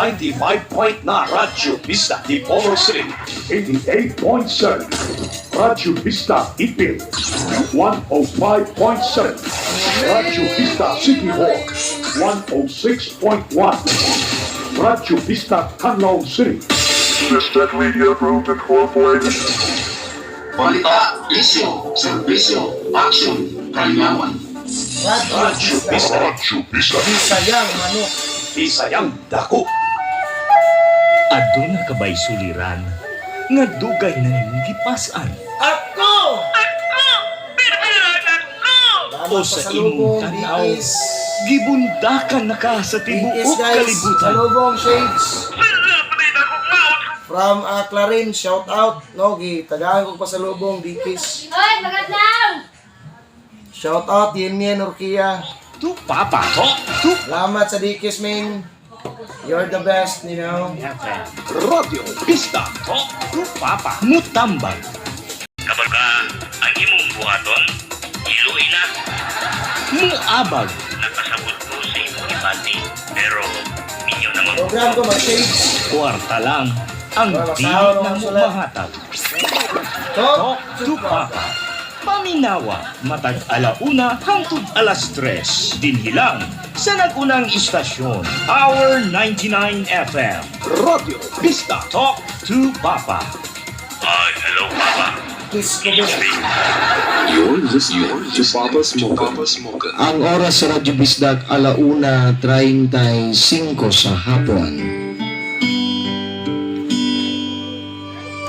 95.9 Radyo Vista, Dipolog City. 88.7 Radyo Vista Ipil. 105.7 Radyo Vista Siquijor. 106.1 Radyo Vista Canlaon City. Bistek Media Group Incorporated. Balita, isyo, serbisyo, action, kalingawan. Radyo Radyo Vista, Radyo Vista. Bisayang manok. Bisayang Dako. Aduna ka ba'y suliran nga dugay na nimong gipas-an Ako! o Salamat sa sa imong salubong, tan-aw Bikis. gibundakan na ka sa Bikis, tibuok guys. kalibutan? Salubong, Shades. From Clarin, shout out. No, gi, tagaan ko pasalubong, Bikis. Hoy, magadlaw! Shout out, Yen Urkia. Tu Papa Talk to Salamat sa Dikis, Ming. You're the best. Radyo Vista. Talk to Papa Mutambag. Kapag ka ang imong buhaton, iluin na. Muabag. Nakasabot ko sa imong ibati. Pero minyo naman Program ko, mag-shades. Kwarta lang ang Wala, dili masawa na naman mo sila. mahatag. Talk Talk to Papa. Paminawa matag 1:00 hangtod 3:00. Dinhi lang sa nag-unang istasyon, Power 99 FM. Radyo Vista. Talk to Papa. Ay, hello Papa. Kiss ko ba? You're listening to Papa Smoker. Ang oras sa Radyo Bisdak, 1:35 sa hapon.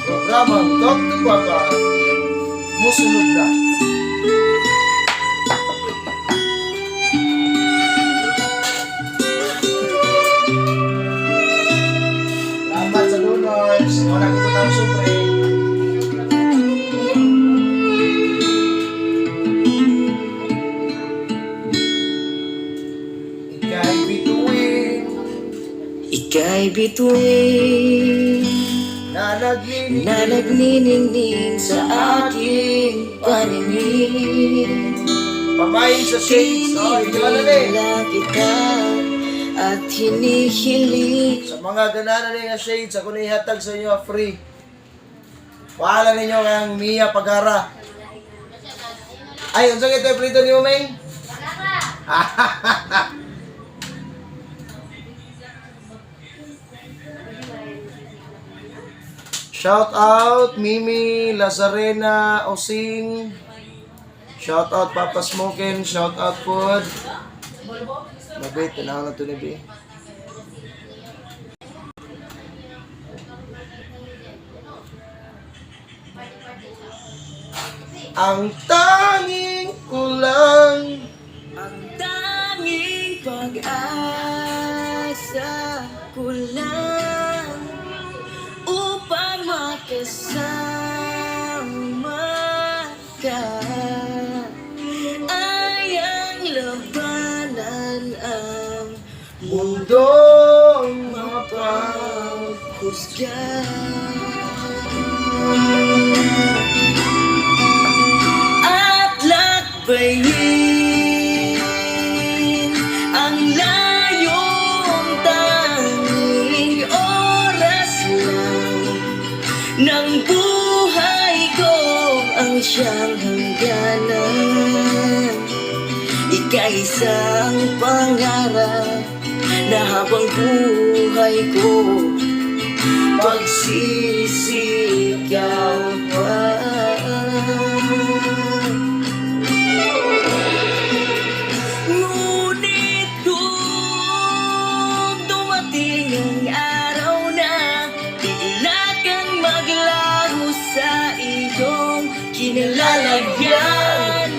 Programang Talk to Papa. Musunod na. Salamat sa donors. Wala ko ng sobre. Ika'y bituin Ika'y bituin na nagniningning na nagniningning sa aking paningin. Pamain sa shades. Oh, hindi wala na eh. Tinitira kita at hinihiling. Sa mga ganana na nga shades, ako na ihatag sa inyo free. Paala ninyo ang Mia Pagara. Ay, unsa kay prito ni Meng? Shout out Mimi Lazarena Osing. Shout out Papa Smokin, shout out Food. Mabit, tanaw na to ni B. Ang tanging kulang. Ang tanging pag-asa ko lang upang makasama ka ay ang labanan ang Mundong mapag husga. At lakbayin ang layong tanging oras lang ng buhay ko ang siyang hangganan. Ika'y isang pangarap na habang buhay ko pagsisigaw pa. Ngunit kung dumating ang araw na bigla kang maglaho sa iyong kinalalagyan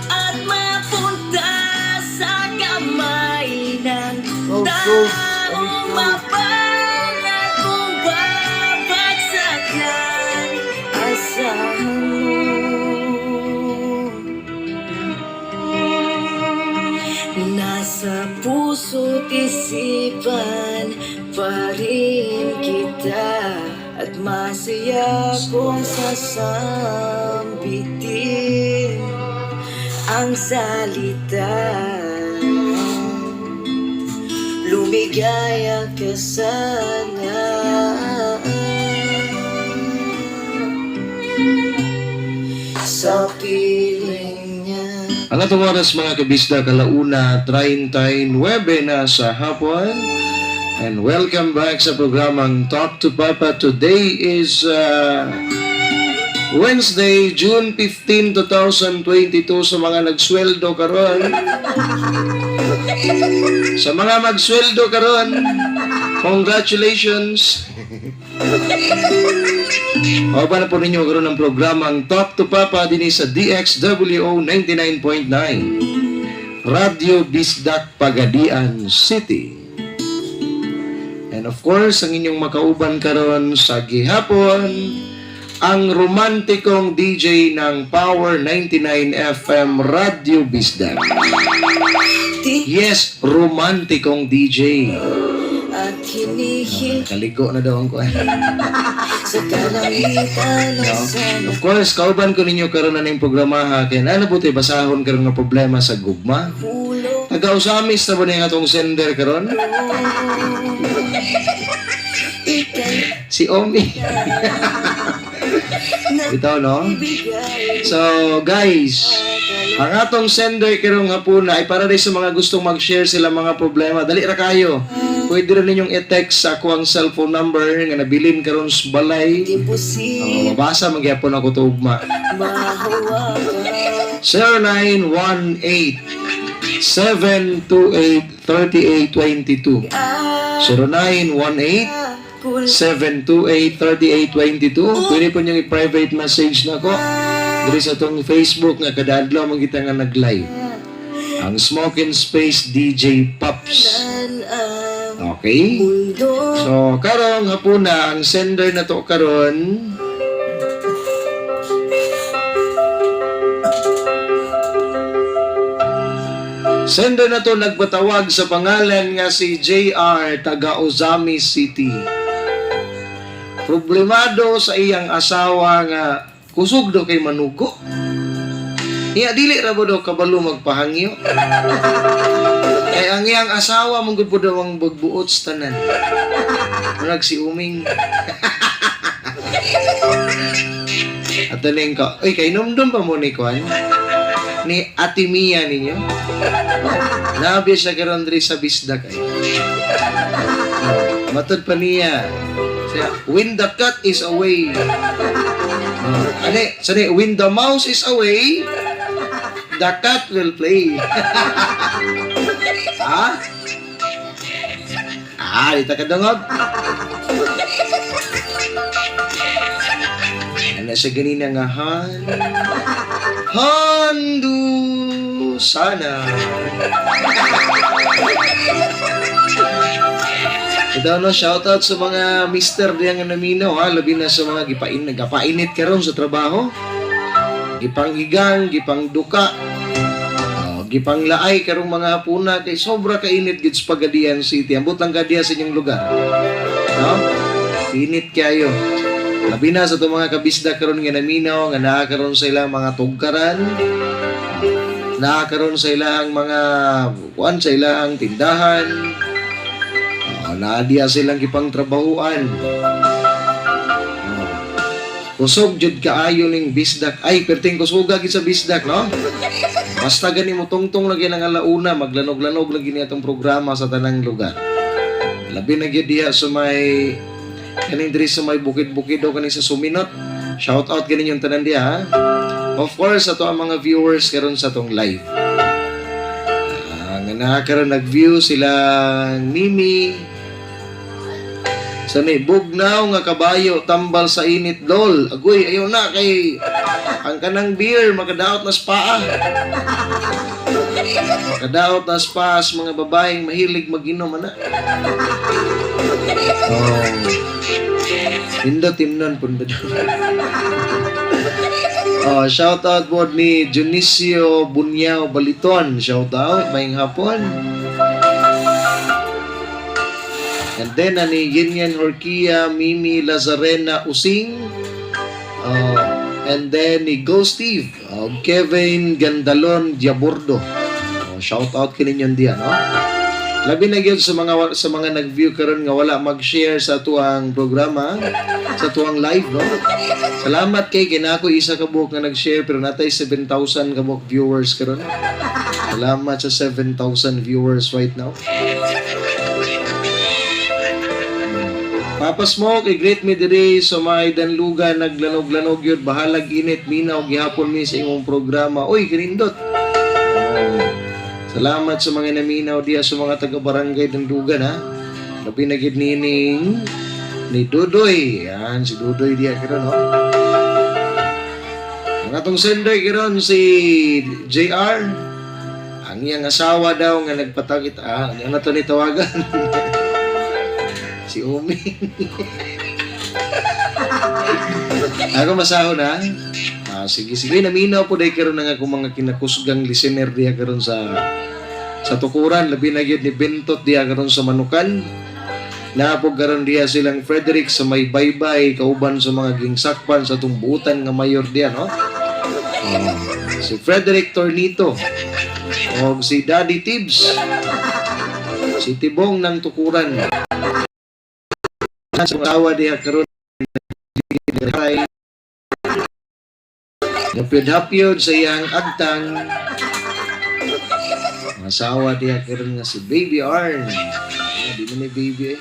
at mapunta sa kamay ng Go, go. taong mapalad kong babagsakan, asahan mo. Nasa puso't isipan pa rin kita at masaya kong sasambitin ang salita. Maligaya ka sana sa piling niya. Ang atong oras, mga kabisdak, 1:39 na sa hapon. And welcome back sa programang Talk to Papa. Today is Wednesday, June 15, 2022, sa mga nagsweldo karon. Sa mga magsweldo karon, congratulations! O na po ninyo karon ang programang Talk to Papa dinhi sa DXWO 99.9 Radio Bisdak, Pagadian City. And of course, ang inyong makauban karon sa gihapon, ang romantikong DJ ng Power 99 FM Radio Bisdak. Di Yes, romantikong DJ. at hinihil Kaligo na daw ang kuan. sa kalangitan No? ng sana. Of course, kauban ko ninyo karon na ning programa ha. Kaya ano po tayo basahon karon nga problema sa gugma? Ulo Taga-Ozamiz na ba niya atong sender karon? ika'y Si Omi. Ito, no? ibigay. So, guys, ang atong sender karong hapuna ay para rin sa mga gustong mag-share sila mga problema. Dali ra kayo. Pwede rin ninyong i-text sa ako ang cellphone number nga nabilin karon sa balay. Di Oh, posible mabasa magyapon ako to ugma. mahawakan. 0918 728 3822. 0918 Ako 728 3822. Pwede po niyong i-private message na ko diri sa atong Facebook nga kada adlaw man kita nga nag-live. Ang Smoke and Space DJ Pops. lang ang Okay? mundo. So, karong hapuna, ang sender na to karon. Sender na to nagpatawag sa pangalan nga si JR, taga Ozamiz City. Problemado sa iyang asawa nga kusog daw kay manugo. Iya dili ra ba daw kabalo magpahangyo? Kay ang iyang asawa mong gud po daw ang bagbuot sa tanan. Murag si Uming. At taning ka, uy, kay numdum pa mo ni Kwan? Ni Ate Mia ninyo? Oh, nabi siya karon diri sa Bisdak ay. Oh, matod pa niya. Siya, "When the cat is away." Oh, ane, sani, "When the mouse is away, the cat will play." Ha? Ah, di ta kadungog. Ano siya ganina nga han? Handu sana. Ito no, shoutout sa mga mister diyang nga naminaw ha, labi na sa mga nagapainit karon sa trabaho. Gipanghigang, gipangduka, oh, gipanglaay karong mga hapuna kay sobra kainit gid sa Pagadian City. Ambot lang kadiya sa inyong lugar. No? Init kayo. Labi na sa itong mga kabisda karon nga naminaw nga naa karon sa ilang mga tugkaran, naa karon sa ilang mga kuan, sa ilang tindahan. Oh, naa diya silang gipangtrabahuan. Oh. Kusog jud kaayo ning Bisdak. Ay, perting kusuga gid sa Bisdak, no? Basta gani mo tungtong lagi ng alauna, maglanog-lanog lagi niya itong programa sa tanang lugar. Labi na gyud diha sa may kaning diri sa may bukid-bukid o kaning sa Suminot. Shout out ganin yung tanan diha, ha? Of course, ato ang mga viewers karon sa tong live. Ah, nga naa karon nag-view sila Mimi. Sa ni bugnaw nga kabayo tambal sa init dol. Agoy, ayaw na kay ang kanang beer makadaot na spa. Makadaot na spa sa mga babaeng mahilig maginom ana. Oh. Nindot timnon pun ba dyan? Oh, shout out po ni Junicio Bunyao Baliton. Shout out, maayong hapon. And then, ani Yin Horquia, Mimi Lazarena Using. Oh, and then ni Go Steve, oh, Kevin Gandalon Diabordo. Oh, shout out kini diyan, no? Labi na gyud sa mga nag-view karon nga wala mag-share sa atuang programa, sa atuang live, no. Salamat kay kinako isa ka buok nga nag-share pero natay 7,000 ka buok viewers karon. Salamat sa 7,000 viewers right now. Papa Smoke, i-greet me diri sa may danluga naglanog-lanog yun. Bahalag init, minaw, gihapon mi sa imong programa. Uy, kanindot. Oh. Salamat sa mga naminaw diya sa mga taga-barangay Dandugan, ha. Labi na gid nining ni Dudoy. Yan, si Dudoy diya karon, no? Ang atong sender karon si JR. Ang iyang asawa daw nga nagpatagit. Ah, ano to ni tawagan? Si Umi. Ako masahon ha. Ah, sige sige naminaw po dahil karon nga akong mga kinakusgang listener diya karon sa tukuran, labi na gyud ni Bentot diya karon sa Manukan. Naapog karon diya silang Frederick sa may baybay kauban sa mga gingsakpan sa tumbutan nga mayor diya, no. Oh, si Frederick Tornito og si Daddy Tibbs, si Tibong ng Tukuran. Sa asawa diha karon ay Napyod-hapyod sa iyang agtang. Ang asawa diha karon nga si Baby Arn. Ah, di man ni baby eh.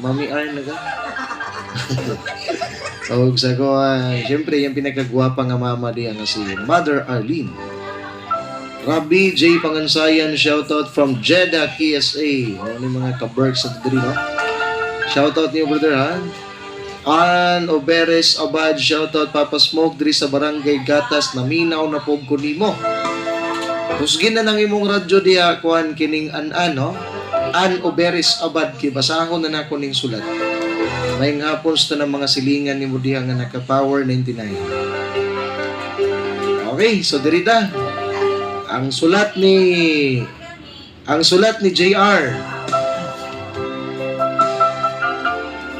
Mami Arn na ka. Og sa ko, ah, siyempre, yung pinakagwapa nga mama diha nga si Mother Arlene. Rabbi J. Pangansayan, shoutout from Jeddah, KSA. O, ano yung mga ka-berks sa diri, no? Shoutout niyo, brother, ha? Ann Oberes Abad, shoutout Papa Smoke diri sa Barangay Gatas, naminaw na pog ko nimo. Husgin na nang imong radyo diha kuan kining an-an, no? Ann Oberes Abad, kay basahon na nako ning sulat. Maayong hapon sa tanang mga silingan nimo diha nga naka Power 99. Okay, so diri ta. Ang sulat ni JR.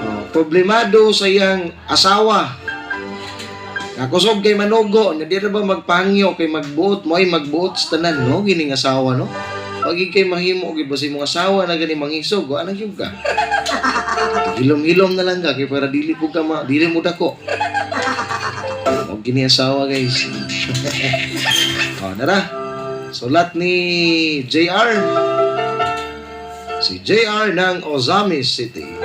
Oh, problemado sa iyang asawa. Nakusog kay manugo, na di ra ba magpangyo kay magbuot mo ay magbuot sa tanan, no, gining asawa, no. Pag kay mahimo gyud ba sa imong asawa na gani mangisog, wa na gyud ka. Hilom-hilom na lang ka kay para dili po ka ma, dili mo dako. Og gini asawa, guys. Oh, nara. Sulat ni JR. Si JR ng Ozamis City.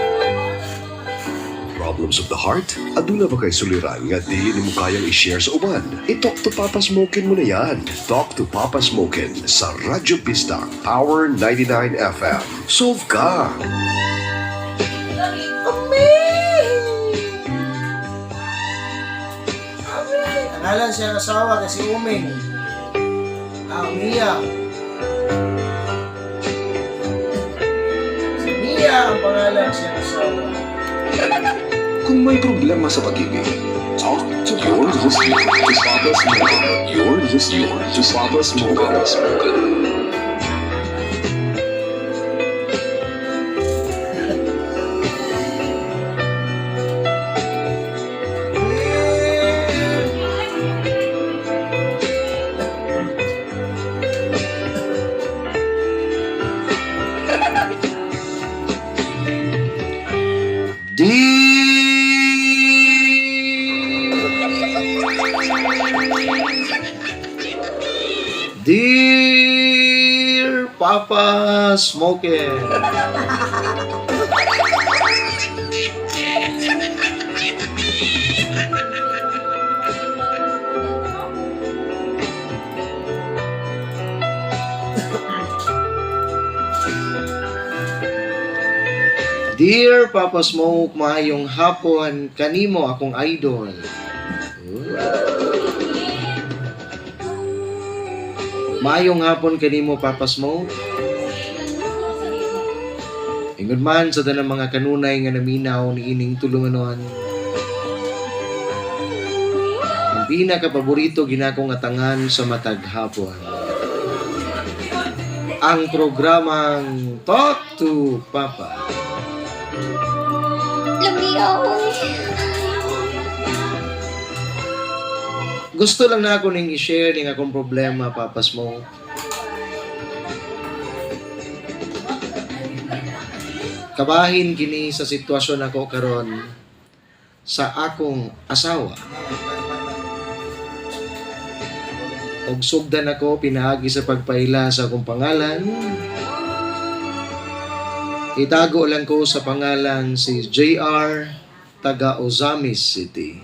Problems of the heart? Aduna ba kay suliran nga dili nimo kayang i-share sa uban? I-talk to Papa Smokin mo na yan. Talk to Papa Smokin sa Radyo Pista, Power 99 FM. Solve ka! Umi! Ang ngalan siya ang asawa kasi Uming. Ah, Mia. Si Mia ang pangalan siya ang asawa. Kung may problema sa pag-ibig, talk to You're listening to Papa Smokin. You're listening to Papa Smokin. Dear Papa Smokin. Dear Papa Smoke, maayong hapon kanimo akong idol. Maayong hapon kanimo, Papa Smoke. Ingon man sa tanang mga kanunay nga naminaw ni ining tulunganon. Ang pinakapaborito ginako nga tangan sa matag hapon. Ang programang Talk to Papa. Lamiyaw. Gusto lang na ako ning i-share ning akong problema, Papa Smoke. Kabahin kini sa sitwasyon nako karon sa akong asawa. Og sugdan ako pinaagi sa pagpaila sa akong pangalan. Itago lang ko sa pangalan si JR taga Ozamis City.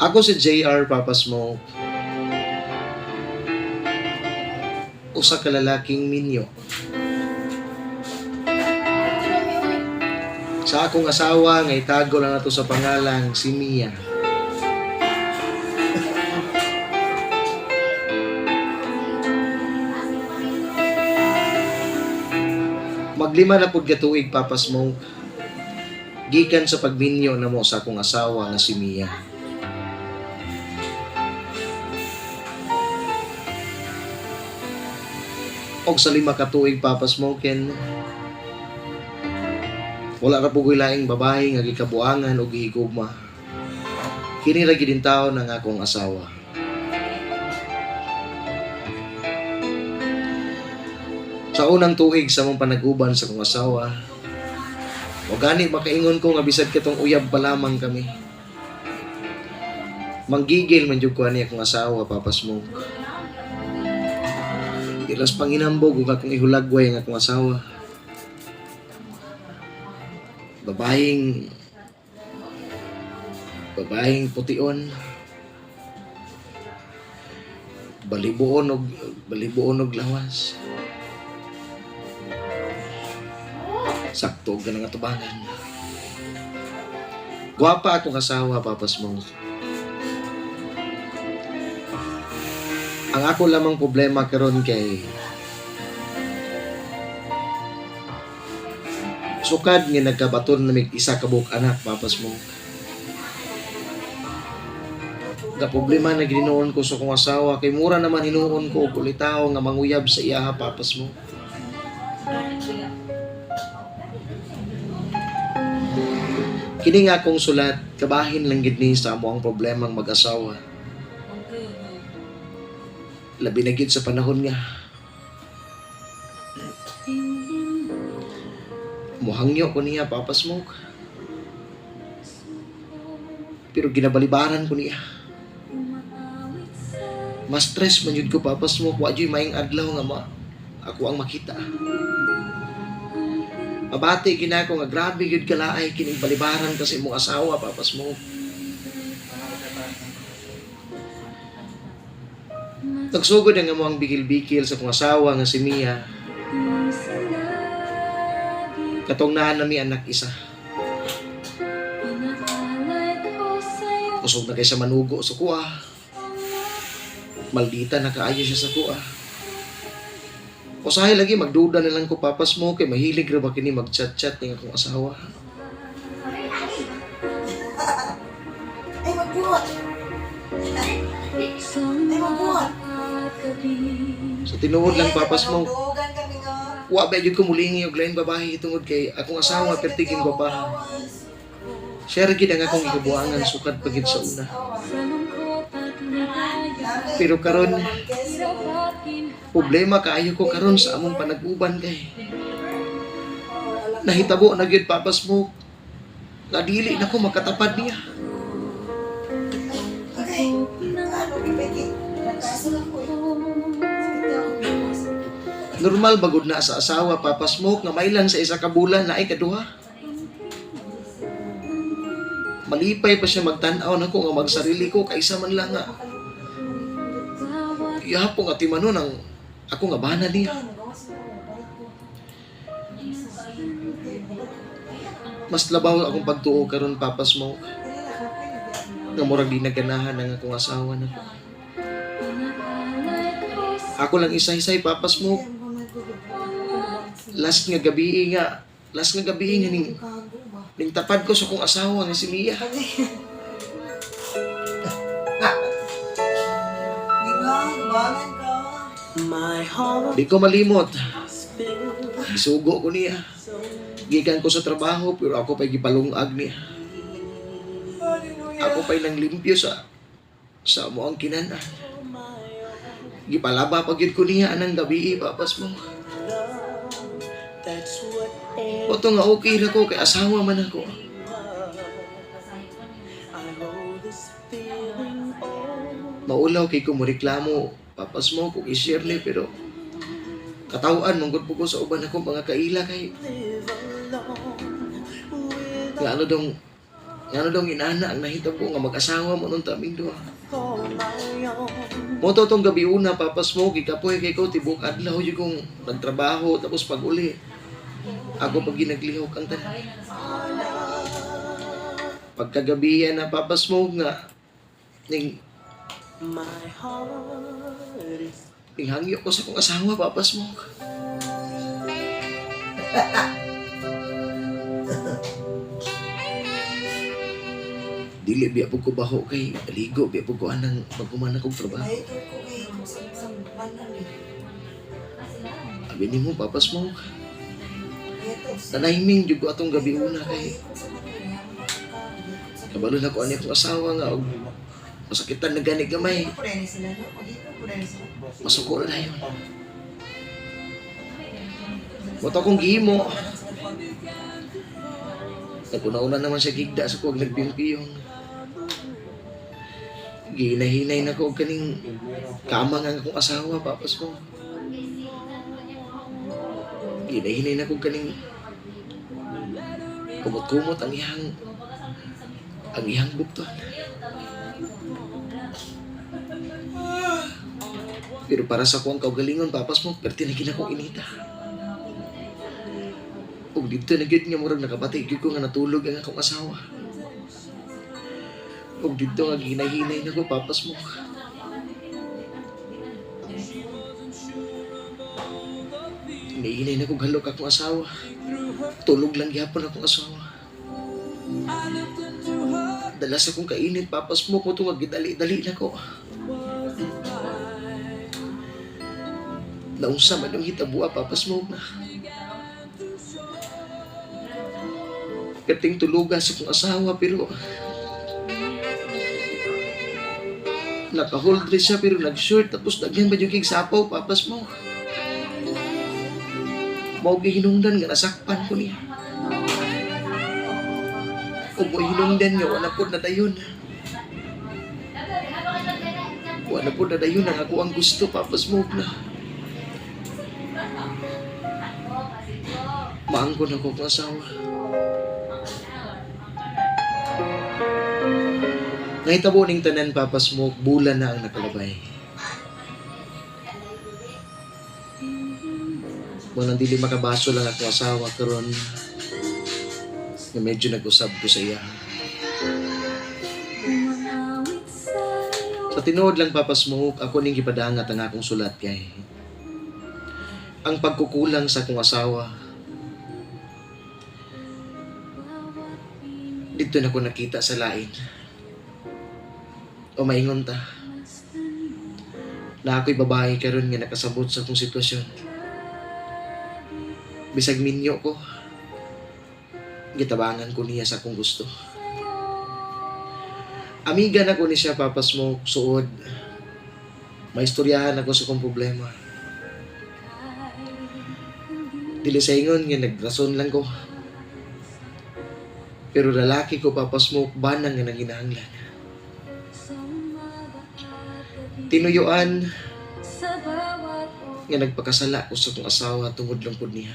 Ako si JR, Papa Smoke. Usa ka lalaking minyo. Sa akong asawa nga itago lang nato sa pangalang si Mia. Maglima na pud ka tuig, Papa Smoke, gikan sa pagminyo namo sa akong asawa nga si Mia. Og sa 5 ka tuig, Papa Smoken, wala ra pugoy laing babae nga gikabuangan o gihigugma. Kini ra gid taon ang akong asawa. Sa unang tuig sa mong panaguban sa akong asawa, o gani makaingon ko nga bisag katong uyab pa lamang kami. Manggigil man jud ko ani akong asawa, Papa Smoke. Ilas panginambog ug akong ihulagway ang akong asawa. Babaeng pution, balibuon og lawas, sakto og ganang atubangan. Gwapa akong asawa, Papa Smoke. Ang ako lamang problema karon kay sukad nga nagkabaton na mig isa ka buok anak, Papa Smoke. Ga problema na ginuon ko sa akong asawa kay mura naman hinuon ko og ulitaw nga manguyab sa iyaha, Papa Smoke. Kini nga akong sulat, kabahin lang gid ni sa amo ang problemang mag-asawa. Labi na gid sa panahon nga muhangyo ko niya, Papa Smoke. Pero ginabalibaran ko niya. Mas stress man yun ko, Papa Smoke. Wa jud maing adlaw nga ma ako ang makita. Mabati gina ko nga grabe yun kalaay kining balibaran kasi imong asawa, Papa Smoke. Nagsugod ang among bikil-bikil sa akong asawa nga si Mia. Katong naan nami anak isa. Kusog na kay sa manugo sa kuha. Maldita na kaayo siya sa kuha. Usahay lagi magduda na lang ko, Papa Smoke, kay mahilig ra ba kini mag-chat-chat ning akong asawa. Ay, magbuhat! Ay, magbuhat! Sa tinuod lang, Papa Smoke, Dugan kami nga. wa ba jud ko mulingi og lain babae tungod kay akong asawa pertigin ko pa. Siya ra gid ang akong gikabuangan sukad pa gid sa una. Pero karon problema kaayo ko karon sa among panag-uban kay nahitabo na gyud, Papa Smoke, nga dili na ko makatapad niya. Okay. Ano, Peggy? Nagkaso lang ko eh. Sakit na ako. Normal bagod na sa asawa, Papa Smoke, nga mailan sa isa ka bulan na ay kaduha. Malipay pa siya magtan-aw nako nga magsarili ko kaysa man lang nga Ihapo nga timanon ang ako nga bana niya. Mas labaw akong pagtuo karon, Papa Smoke, nga murag di naganahan ang akong asawa nako. Ako lang isa-isay, Papa Smoke. Last nga gabi nga ning tapad ko sa akong asawa nga si Mia. Di ba? Gabangan ka. Di ko malimot. Gisugo ko niya. Gikan ko sa trabaho pero ako pa'y gipalungag niya. Hallelujah. Ako pa'y nang limpyo sa mo ang kinana. Gipalaba pa gyud ko niya anang gabi, Papa Smoke. Oto nga okay ra ko kay asawa man ako. Maulaw kay ko moreklamo, Papa Smoke, kung i-share ni, pero katawaan manggod po ko sa uban akong mga kaila kay nga ano dong inana ang nahitabo nga mag-asawa mo nung taming duha. Mo to tong gabi una, Papa Smoke, ikapoy kay ko tibok adlaw jud kong nagtrabaho tapos pag uli ako pag ginaglihok ang tanan. Pagkagabi na, Papa Smoke, nga ning ninghangyo ko sa kong asawa, Papa Smoke. Dili biya pud ko baho kay aligo biya pud ko anang pagkuman akong trabaho. Ay, ko kay kung sa manan eh. Abi nimo, Papa Smoke, Ito. nanahiming jud ko atong gabi una kay kabalo na ko ani akong asawa nga og masakitan na gani gamay. Masuko na dayon. Mo to akong gihimo. Naguna-una naman siya gigda sa kuwag nagbimpiyong. Gihinahinay na ko og kaning kama nga ang akong asawa, Papa Smoke. Gihinahinay na ko og kaning kumot-kumot ang iyang bukton. Pero para sa kuwang kaugalingon, Papa Smoke, perti na gid akong inita. Ug didto na gyud nga murag nakabati gyud ko nga natulog ang akong asawa. Ug didto nga ginahinay na ko, Papa Smoke. Hinahinay na ko halok akong asawa. Tulog lang gyapon akong asawa. Dalas akong kainit, Papa Smoke, mo nga gidali-dali na ko. Naunsa man yung hitabua, Papa Smoke, na. Kating tuluga sa kong asawa pero naka-hold rin siya pero nag-short tapos daghan ba yung kig sapaw, Papa Smoke. Mao gihinungdan nga nasakpan ko niya. O mo hinungdan nga wala po na dayon. Wala po na dayon ang ako ang gusto, Papa Smoke, na. Maangkon ako kong asawa. Nahitabo ning tanan, Papa Smoke, bulan na ang nakalabay. Mo nang dili makabaso lang akong asawa karon nga medyo nag-usab ko sa iya. Sa tinuod lang, Papa Smoke, ako ning gipadangat ang akong sulat kay ang pagkukulang sa akong asawa. Dito na ko nakita sa lain. O maingon ta. Na ako'y babae karon nga nakasabot sa akong sitwasyon. Bisag minyo ko, gitabangan ko niya sa akong gusto. Amiga na ko ni siya, Papa Smoke, suod. Maistoryahan ako sa akong problema. Dili sa ingon nga nagrason lang ko. Pero lalaki ko, Papa Smoke, banang nga nanginahanglan. Tinuyuan nga nagpakasala ko sa akong asawa tungod lang pud niya.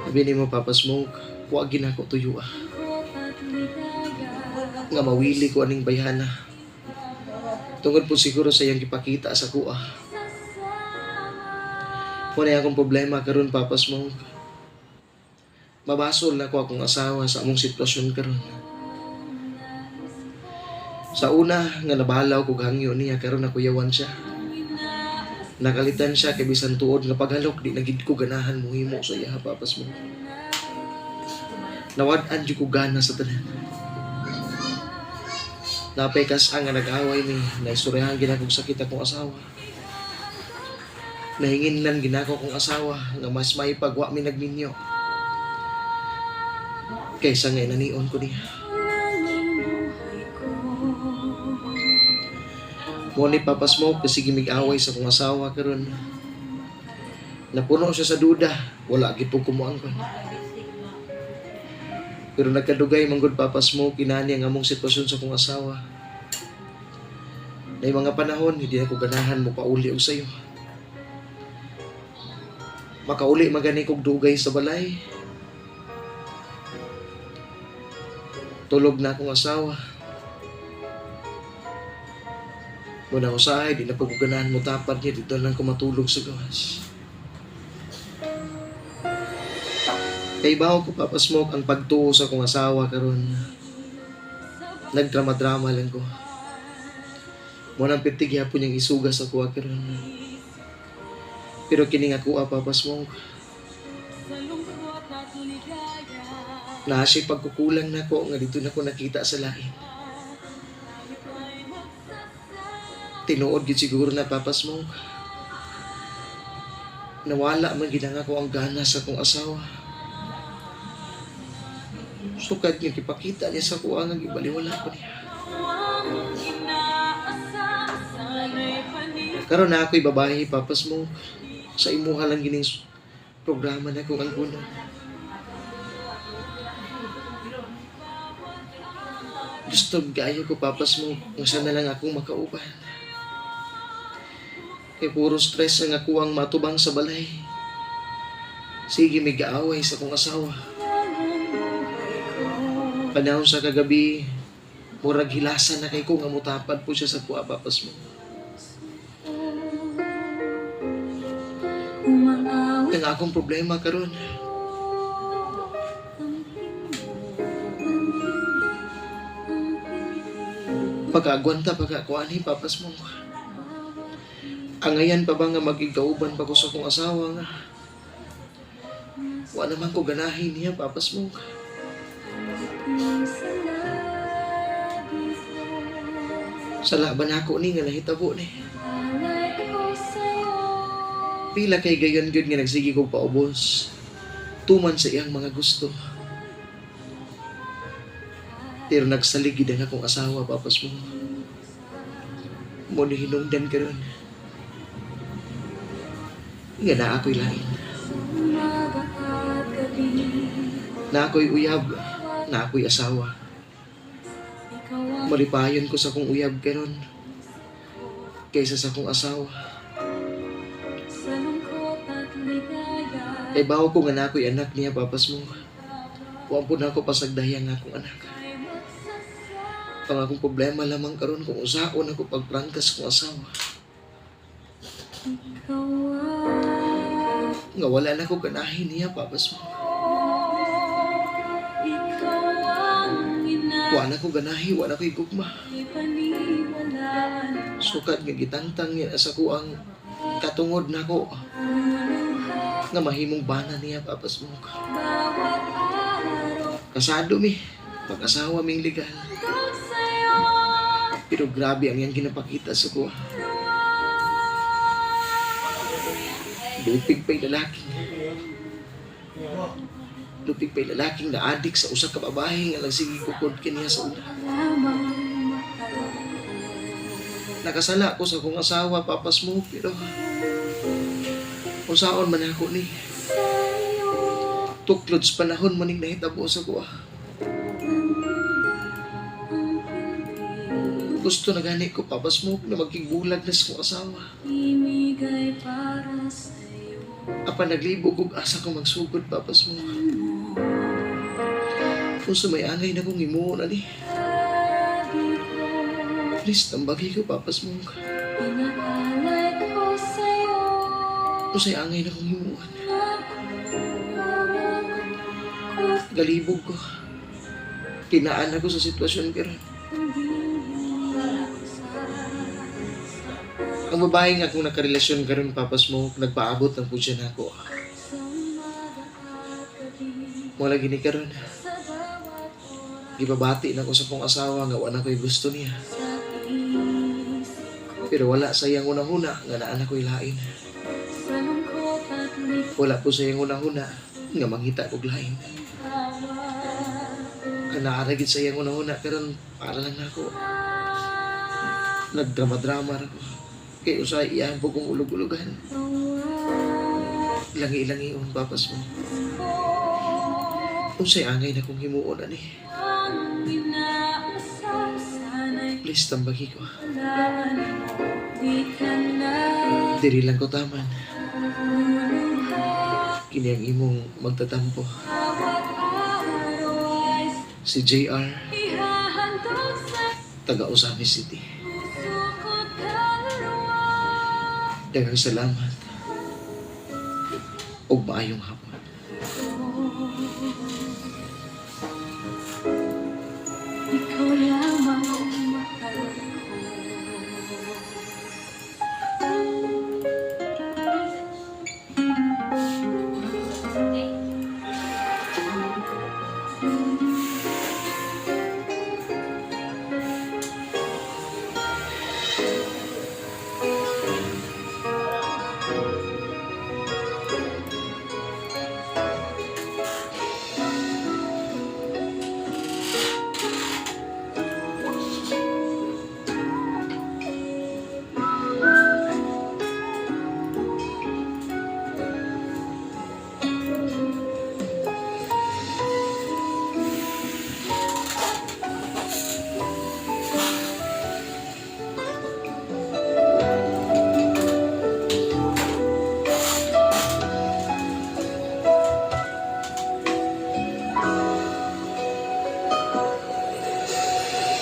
Sabi nimo, Papa Smoke, wa ginako tuyo ah. Nga mawili ko aning bayhana. Tungod po siguro sa iyang gipakita sa kuha. Wala akong problema karon, Papa Smoke. Mabasol na ko akong asawa sa among sitwasyon karon. Sa una nga nabalaw kog hangyo niya karon nakuyawan siya. Nakalitan siya kay bisan tuod nga paghalok di na gid ko ganahan mohimo sa iya, Papa Smoke. Nawad-an jud ko gana sa tanan. Napekas ang nga nag-away ni naistoryahan ginakong sakit akong asawa. Nahingin lang ginako kong asawa nga mas maipagwa mi nagminyo. Kaysa nga inanion ko niya. Mo ni Papa Smoke kasi gimig-away sa kong asawa karon. Napuno siya sa duda, wala gid po kumuangkon. Pero nagkadugay manggod, Papa Smoke, inani ang among sitwasyon sa kong asawa. Nay mga panahon hindi ako ganahan mo pauli og sayo. Makauli magani kog dugay sa balay. Tulog na akong asawa. Muna usahay, di na po ko ganahan mo tapad niya, dito lang ko matulog sa gawas. Kay bawo ko, Papa Smoke, ang pagtuo sa akong asawa karon. Nagdrama-drama lang ko. Mo nang pitig yapon niyang isuga sa kuha karon. Pero kini nga kuha, Papa Smoke, naa siya'y pagkukulang nako nga dito na ko nakita sa lain. Tinuod gid siguro na, Papa Smoke. Nawala man gid ang ako ang gana sa akong asawa. Sukad nga gipakita niya sa kuha nga gibaliwala ko niya. Karon na ako'y babae, Papa Smoke. Sa imuha lang gining programa na kung ang gunan. Gusto gayo ko, Papa Smoke, nga sana lang akong makauban. Kay puro stress ang ako ang matubang sa balay. Sige, may gaaway sa kong asawa. Panahon sa kagabi, murag hilasan na kay ko nga mutapad po siya sa kuha, Papa Smoke. Ang akong problema karon, pagkaagwanta, pagkakuani, Papa Smoke. Angayan pa ba nga magigauban pa ko sa akong asawa nga? Wa naman ko ganahin niya, Papa Smoke. Sa laban ako ni nga nahitabo ni. Pila kay gayon gyud nga nagsige kog paubos. Tuman sa iyang mga gusto. Pero nagsalig gid ang akong asawa, Papa Smoke. Mo ni hinungdan karon nga naa ako'y lain. Na ako'y uyab, na ako'y asawa. Malipayon ko sa akong uyab karon kaysa sa akong asawa. Kay bawo ko nga na ako'y anak niya, Papa Smoke. Wa po na ako pasagdayan nga akong anak. Ang akong problema lamang karon kung usaon ako pagprangkas kong asawa. Nga wala na ko ganahin niya, Papa Smoke. Wa na ko ganahi, wa na ko gugma. Sukad nga gitangtang niya sa kuang katungod nako nga mahimong bana niya, Papa Smoke. Kasado mi, pag-asawa ming legal. Pero grabe ang iyang ginapakita sa kuha. Lupig pa'y lalaki. Lupig pa'y lalaking na-adik sa usa ka babae nga nagsige kukod kaniya sa una. Nakasala ko sa akong asawa, Papa Smoke, pero usaon man ako ni. Tuklod sa panahon maning nahitabo sa kuha. Gusto na gani ko, Papa Smoke, na magkigbulag na sa akong asawa. Apan naglibog og asa ko magsugod, Papa Smoke. Kung sa may angay na kong himuon, ani. Please, tambagi ko, Papa Smoke. Kung sa'y angay na kong himuon. Galibog ko. Kinaan ako sa sitwasyon karon. Ang babae nga kung nakarelasyon karon, Papa Smoke, nagpaabot ng pudya na ako. Wala gini karon. Gibabati na ko sa kong asawa nga wala ko'y gusto niya. Pero wala sa iyang unahuna nga naan ako'y lain. Wala po sa iyang unahuna nga mangita kog lain. Ang naa ra gid sa iyang una-una karon para lang nako. Nagdrama-drama ra ko. Kay usahay iyahan po kong ulog-ulugan. Langi-langi ang papas mo. Unsay angay na kong himuon ani. Please tambagi ko. Diri lang ko taman. Kini ang imong magtatampo. Si JR, taga Ozamis City. Daghang salamat. Ug maayong hapon. Ikaw lamang ang mahal ko.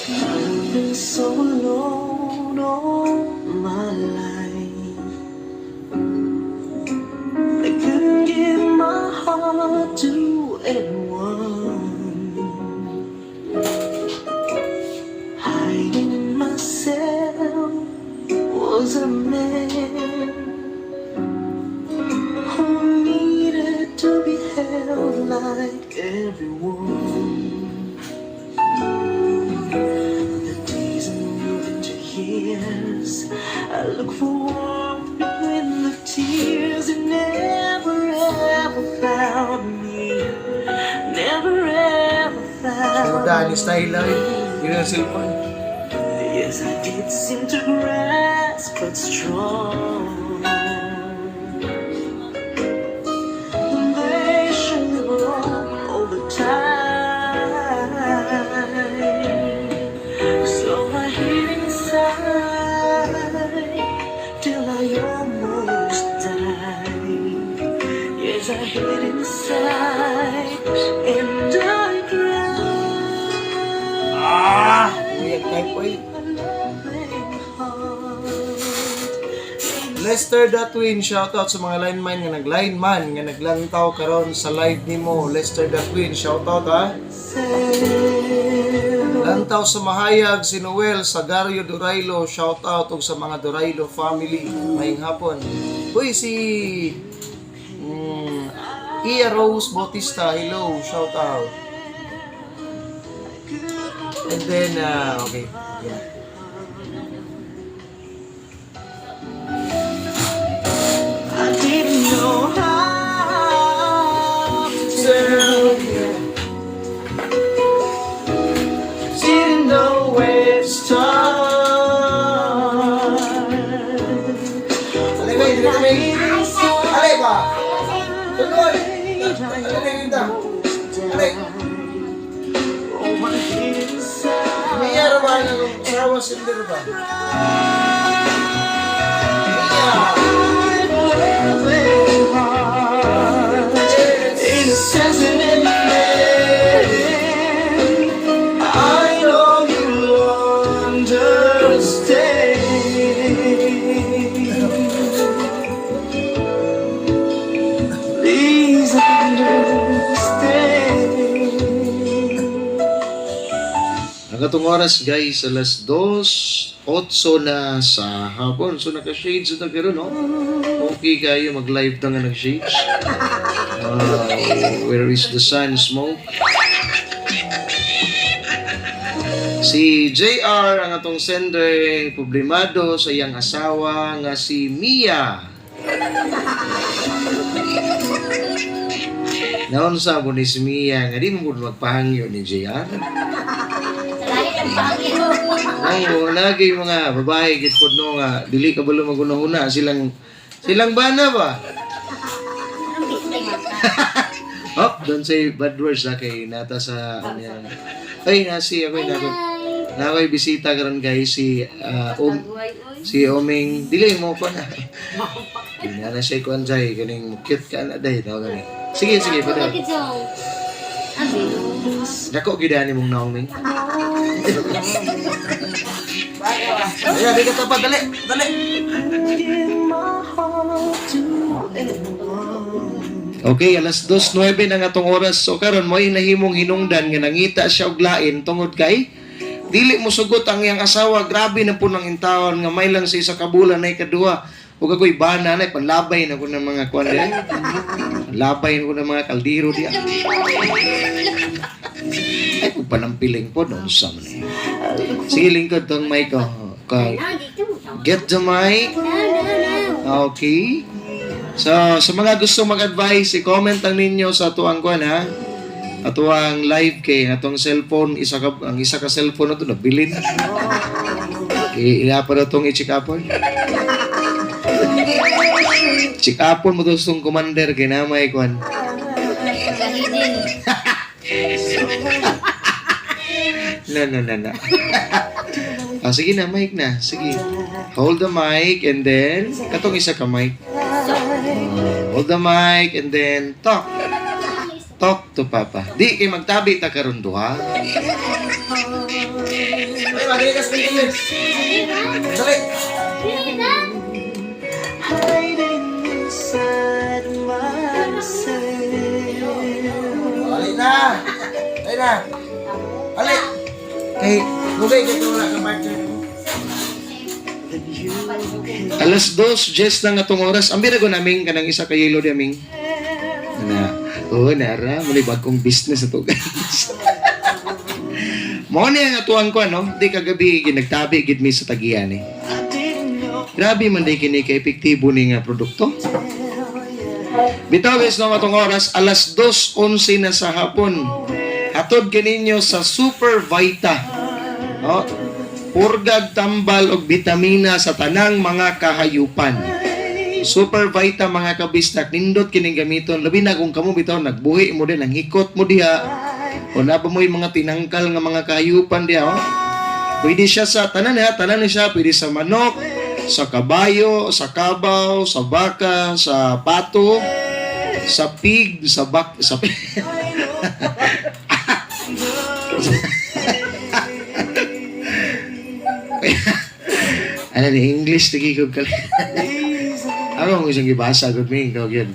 I've been so alone all my life. I couldn't give my heart to anyone. Hiding in myself was a man who needed to be held like everyone. The days move into years. I look for warmth between the tears and never ever found me. Never ever found Sinudahan ni style lang eh. Yun ang cellphone. Yes, I did seem to grasp but strong. And they surely wrong all the time. So I hid inside till I almost died. Yes, I hid inside and I cried. Ah! Uyak type oy. Lester Datwin, shoutout sa mga lineman nga nag-lineman nga naglantaw karon sa live nimo. Lester Datwin, shoutout ha. Lantaw sa Mahayag, si Noel Sagario Durailo, shoutout og sa mga Durailo family. Maayong hapon. Uy, si Iya Rose Bautista, hello, shoutout. And then, okay, yeah. I didn't know how to. Didn't know where to start. Alay ba, dili kami. Alay ba? Tuloy! Alay ba? Alay! Oh, I hid inside. Mia ra ba? Asawa sender ba? Mia! Innocence and innocent. I know you understand. Please understand. Ang atong oras guys, alas 2:08 na sa hapon. So naka-shades na karon, no? Okay kayo mag-live na nga nag-shades. Where is the sun smoke? Si JR ang atong sender, problemado sa iyang asawa nga si Mia. Naunsa mo ni si Mia nga di mo pud magpahangyo ni JR. Oo, lagi mga babae gid pud no nga dili ka balo magunahuna silang silang bana ba. Oh, don't say bad words ha kay nata sa ano. Ay, nasi ako nako. Nakoy bisita karon guys si si Oming dili mo pa na. Di na na siya kuan jay kaning cute ka na day tawag gani. Sige sige pa. Dako gyud ani mong naong Ming. Ayan, di ka tapat. Dali, dali. Okay, alas 2:09 ang atong oras. So karon mo'y nahimong hinungdan nga nangita siya og lain tungod kay dili mo sugot ang iyang asawa. Grabe na po ng intawon nga may lang sa isa ka bulan ay kaduha. Ug ako'y bana na panlabay na ko ng mga kuan diay. Labay na ko ng mga kaldero diya. Ay, kung panampiling po, noon sa man eh. Sige, lingkod tong mic ko. Get the mic. Okay. So, sa mga gusto mag-advise, i-comment lang ninyo sa tuang kuan ha. Atuang live kay atong cellphone, isa ka ang isa ka cellphone na to nabilin. Ila pa na tong i-check upon. Check upon mo to sa commander kay namay kuan. No, no, no, no. Ah, sige na, mic na. Sige. Hold the mic and then, katong isa ka mic. Hold the mic and then talk. Talk to Papa. Di kay magtabi ta karon duha. Ay, madali ka sa tingin. Dali. Hiding inside myself. Dali na. Dali na. Dali. Kay, lugay kay wala ka partner. Alas 2:10 na nga tong oras. Ang bira ko namin kanang isa ka yelo di aming. Na, oh, nara, muli bagong business na to, guys. Mao ni ang atuan ko ano, di kagabi ginagtabi gid mi sa tagian eh. Grabe man di kini ka epektibo ni nga produkto. Bitaw guys, no, atong oras, alas 2:11 na sa hapon. Hatod kaninyo sa Super Vita. No? Purgag tambal og bitamina sa tanang mga kahayupan. Super Vita mga kabistak, nindot kining gamiton. Labi na kung kamo bitaw nagbuhi mo din, nanghikot mo diha. O na ba mo yung mga tinangkal nga mga kahayupan diha, oh? Pwede siya sa tanan ha, tanan ni siya, pwede sa manok, sa kabayo, sa kabaw, sa baka, sa pato, sa pig, sa bak, sa pig. Ano ni English lagi ko kali. Ako ang isang gibasa gud mi ikaw gyud.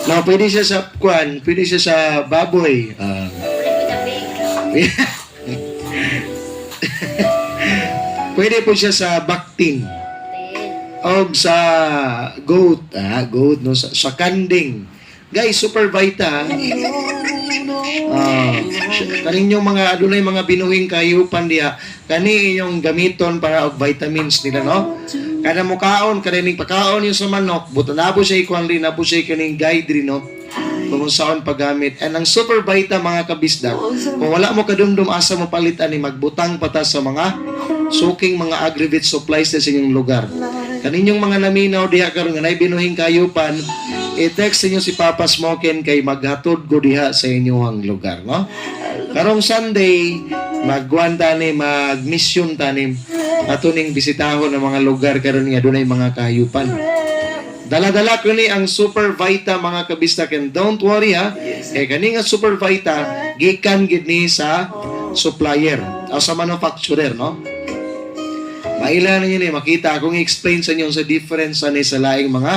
No, pwede siya sa kwan, pwede siya sa baboy. Pwede po siya sa baktin. Og sa goat, goat no sa kanding. Guys, super vita. Kaninyong mga adunay mga binuhing kayupan diha, kani inyong gamiton para og vitamins nila no. Kada mo kaon, kada ning pakaon yung sa manok, buta na po siya ikuan rin na po siya kaning guide rin no. Kung saan paggamit. And ang super vita mga kabisdak, kung wala mo kadumdum asa mo palit ani magbutang pata sa mga suking mga agribit supplies sa inyong lugar. Kaninyong mga naminaw diha karon nga nay binuhing kayupan, i-text ninyo si Papa Smokin kay maghatod ko diha sa inyong lugar, no? Karong Sunday, magkuan tani, mag-mission tani, ato ning bisitahon ang mga lugar karon nga dunay mga kahayupan. Dala-dala ko ni ang Super Vita mga kabistak, and don't worry ha, kay kani nga Super Vita gikan gid ni sa supplier o sa manufacturer, no? Maila ninyo ni makita akong i-explain sa inyo sa difference ani sa laing mga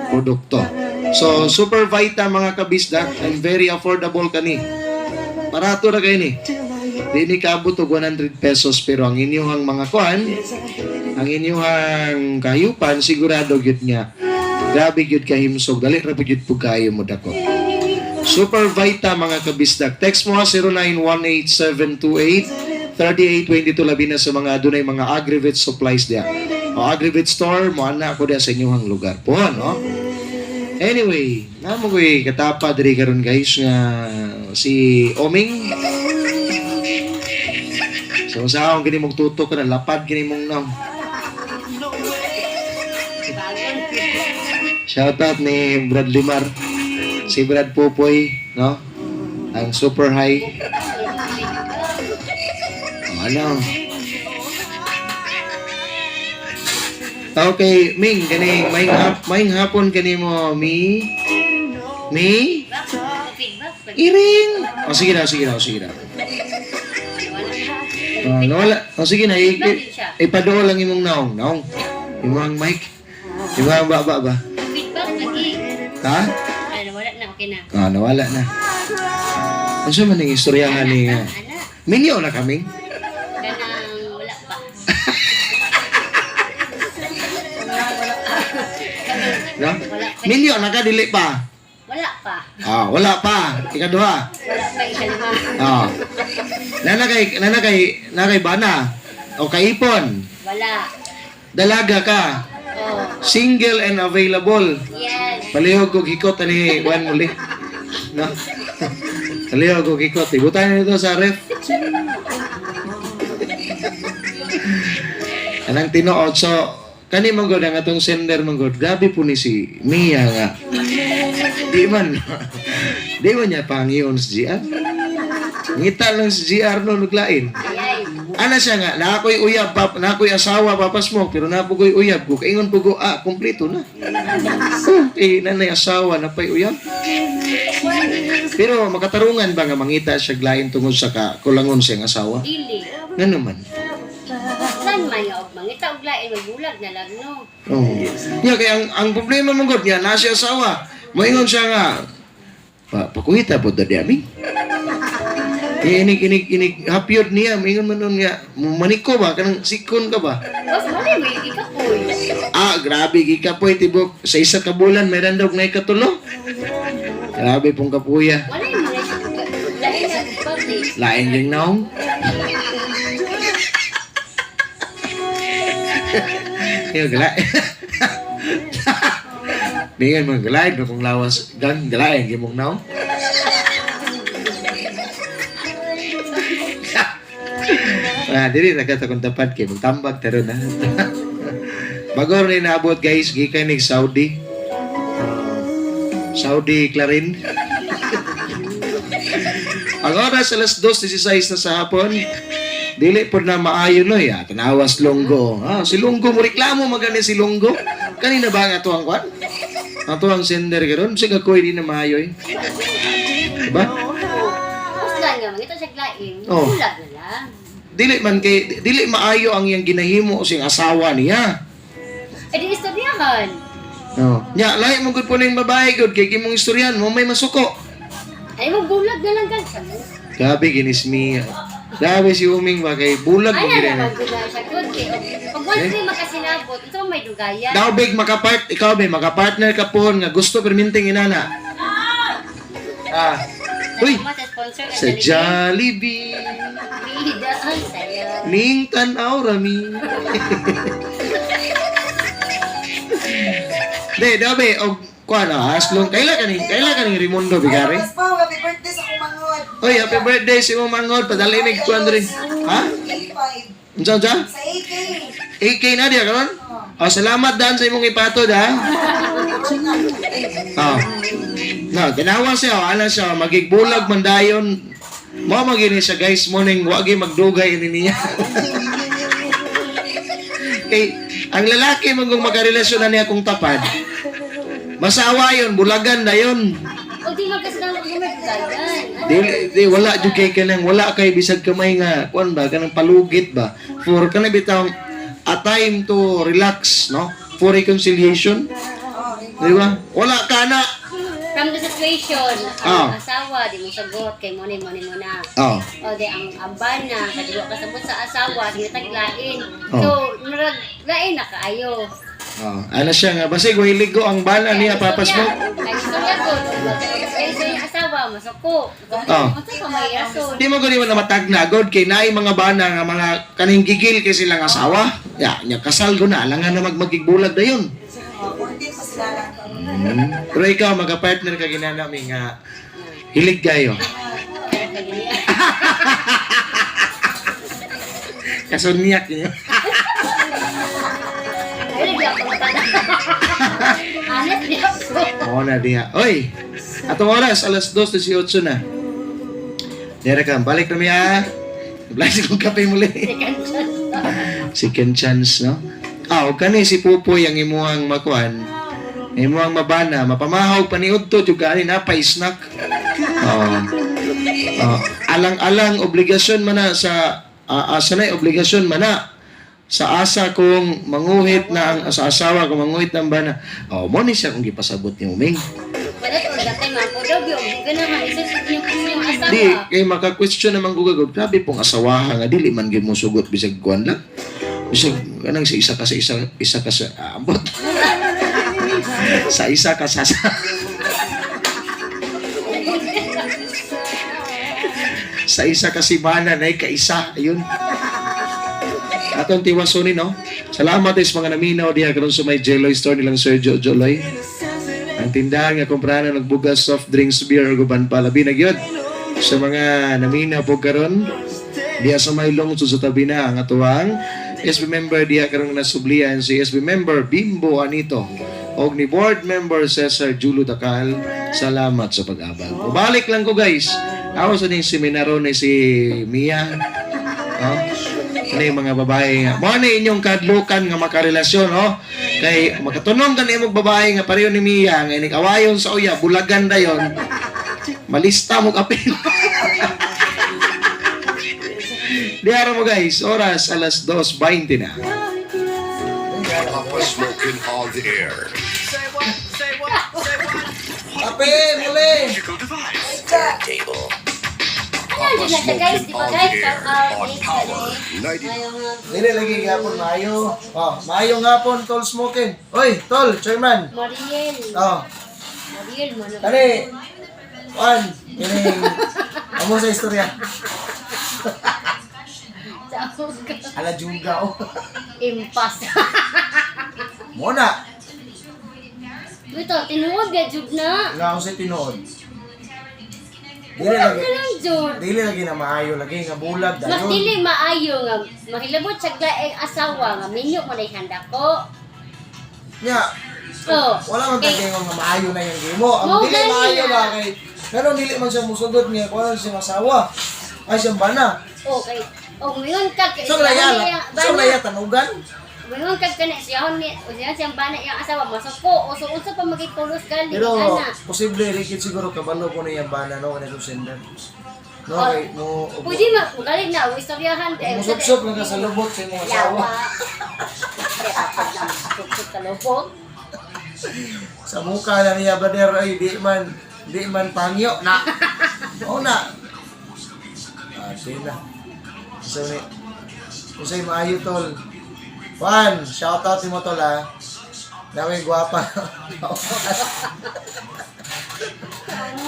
produkto. So Super Vita mga kabisdak, and very affordable kani. Barato ra kay ni. Di ni kaabot og 100 pesos pero ang inyong mga kuan, ang inyong kahayupan sigurado gyud nga grabe gyud kahimsog, dali ra gyud pud kaayo mo dako. Super Vita mga kabisdak. Text mo ha 09187283822 labi na sa mga adunay mga agribet supplies diha. O agribet store mo ana ko diha sa inyong lugar po, no? Anyway, namo ko'y katapa diri karon guys nga si Oming. So sa akong kini mong tutok ka na lapad kini mong naong. Shout out ni Brad Limar. Si Brad Popoy, no? Ang super high. Oh, ano? Okay, Ming, kani maing hapon kani mo, Mi. Mi? Iring. Oh, sige na, sige na, oh, sige na. Oh, nawala. Oh, sige na, ipadool lang imong naong, naong. Imong mic. Imong baba ba? Feedback lagi. Ha? Ay, nawala na, okay na. Ah, nawala na. Ano man ang istoryahan ni nga? Ana, Minyo na kaming. kanang wala pa. No? Minyo na ka dili pa. Wala pa. Ah, wala pa. Ikaduha. Wala pa ikalima. Ah. Nana kay bana o kaipon. Wala. Dalaga ka. Oh, Single and available. yes. Palihog og hikot ani kuan muli. No? Palihog og hikot. Ibutan nito sa ref. Anang tinuod so kani man gud ang atong sender man gud grabe po ni si Mia nga. Di man niya pangiyon sa GR. Ngita lang si GR no naglain. Ayay. Ana siya nga, na ako'y uyab, pap, na ako'y asawa, papas mo, pero na po ko'y uyab ko. Kaingon po ko, ah, kumpleto na. Oh, eh, nanay asawa, na pa'y uyab. Pero makatarungan ba nga mangita siya glain tungod sa kakulangon siyang asawa? Dili. Nga naman. San man nga og mangita og lain magbulag na lang no. Oh. Nya, kaya ang problema mong god niya, na siya asawa. Moingon siya nga, pakuhita po dadi ami. Eh, inig, inig, inig, hapyod niya, moingon man nun nga, maniko ba, kanang sikon ka ba? Boss, mali mo ikapoy. Ah, grabe, gikapoy, tibok. Sa isa ka bulan, meron daw na ikatulo. Grabe pong kapuya. Wala yung mga lain sa pati. Lain yung naong. Yo, gala. Dingan mo, galain ba kung lawas, gang, galain, gimong naong. Ah, dili na kata kung tapat kay magtambag taro na. Bagor ni naabot guys, gikan ni Saudi. Saudi Clarin. Ang oras alas 2:16 na sa hapon. Dili pod na maayo no ya. Tanawas Longgo. Ah, si Longgo mo reklamo magani si Longgo. Kanina ba ang ato ang kwan? Ato ang sender karon sige ko di na maayo eh. Diba? Uslan nga mangita siya lain, Oh. bulag na lang. Dili man kay dili maayo ang iyang ginahimo sa iyang asawa niya. Eh di istoryahan. Oh. Nya lahi mo gud po ning babae gud kay imong istoryan mo may masuko. Ay mo bulag na lang gan sa mo. Grabe ginis mi. Grabe si Uming ba kay bulag mo Ay gid na na. lang gud siya gud kay pag once ni makasinabot, ito may dugayan. Daw big makapart ikaw be makapartner ka po nga gusto perminting inana. Ah. Uy, Salamat sa sponsor nga sa Jollibee Bida ang saya. ning tan-aw rami. De, daw be og kuan ah, aslong kaila ka ni Raimundo Bigari? Mas pa, happy birthday sa akong mangod. Oy, happy birthday si mo mangod padali mig kuan diri. Ha? 85. Unsa unsa? Sa AK. AK na diya karon? Oh, salamat dan sa imong ipatod ha. Oh. No, ganawa siya, oh, ana siya, magigbulag man dayon. Mao magini siya guys, morning wagi magdugay ini niya. Kay ang lalaki man kung magkarelasyon na niya kung tapad. Masawa yon, bulagan na yon. O di magkasinabot mo may dugayan. Di, di wala jud kay kanang wala kay bisag kamay nga kuan ba kanang palugit ba for kanang bitawng a time to relax no for reconciliation, di ba? Wala ka na. From the situation, Ah. ang asawa di mo sagot kay mo ni mo ni mo na. Oh. O di ang amban na kadiwa ka sabot sa asawa, sige lain. Oh. So murag lain na kaayo. Oh, ano siya nga basig way ligo ang bana niya papas mo. Kay istorya ko, kay istorya yung asawa masuko. Oh. Unsa pa may rason? Di mo gani man na matagna god kay naay mga bana nga mga kaning gigil kay silang asawa. Ya, nya kasal go na alangan na magmagigbulag dayon. Oh, 14 pa sila lang. Pero ikaw, magka-partner ka ginana mi nga hilig kayo. Kasunyak niyo. Ay, di ako matanda. Honest, di ako. Oo na diha. Oy, atong oras, alas 2:18 na. Dere ka, balik na miya. Bless kong kape muli. Second chance. Second chance, no? Ah, o kani si Pupoy ang imuhang makuan. Imuhang mabana, mapamahaw paniudto jud kaani na pa snack. Oo. Oh, alang-alang obligasyon man na sa asa na obligasyon man na sa asa kung manguhit na ang sa asawa kung manguhit na ang bana. Oh, mo ni siya kung gipasabot ni Uming. Wala ko gatay mga po daw, yung ganahan, isa sa inyong inyong asawa. Di kay maka-question naman ko gagawin. Grabe pong asawaha nga dili man gyud mo sugot bisag kuan lang. Bisag kanang sa isa ka sa isa isa ka sa ambot. Sa isa ka sa sa isa ka simana na kaisa ayun. Atong tiwasonin, no? Salamat is mga naminaw diha karon sa may Jelloy store nilang Sir Jojo Loy. Ang tindahan nga kumprahan ng bugas, soft drinks, beer ug uban pa labi na gyud sa mga naminaw po karon diha sa may lungsod sa tabi na ang atuang SB member diha karon nga nasublian si SB member Bimbo Anito og ni board member Cesar Julo Dacal. Salamat sa pag-abag. Balik lang ko, guys. Ako sa ning seminaro ni si Mia. Oh. Ano yung mga babae nga. Mo na inyong kadlukan nga makarelasyon, oh. Kay makatunong ka na imong babae nga pareho ni Mia, nga inig awayon sa uya, bulagan dayon. Malista mo kapil. Diara mo guys, oras alas 2:20 na. Papa Smoking on the air. Kape, muli! Ano na siya guys, di ba on the guys? air Shout out, on thanks, Power Ade. 90. Ngayong, Dili lagi gapon maayo. Oh, maayo nga pon tol smoking. Oy, tol, chairman. Mariel. Oh, Mariel, mo na. kani Juan, kining amo sa istorya. Sa ako ka. Ala juga oh. Impas. Mo na. Ito, tinuod ga jud na. Nga ako sa tinuod. Dili Bulag lagi. na lang jud. Dili lagi na maayo lagi nga bulag Mas dayon. dili maayo nga mahilabot sa laing asawa nga minyo mo na handa ko. Nya, Oh. wala man Kay- tagingon nga maayo na yung game mo. Ang Mo dili gani maayo na. ba kay pero dili man siya musugot niya kuan siya asawa. Ay siyang bana. Okay. O muingon ka kay So laya, so laya tanugan. Muingon ka kana siyahon ni o siya siyang bana iyang asawa masuko o so unsa pa magitulos gali Pero ana. posible rin siguro kabalo ko na yung bana no kanang sender. No Oh. kay mo Pwede ma galing na o istoryahan eh. musubsob lang ka sa lubot sa imong asawa. Yawa. Pre, kapag lang subsob sa lubot. Sa mukha na niya brother ay di man pangyo na. Oo na. Ah, di na. So ni Usay maayo tol. Juan, shout out mo tol ha. Nakoy gwapa.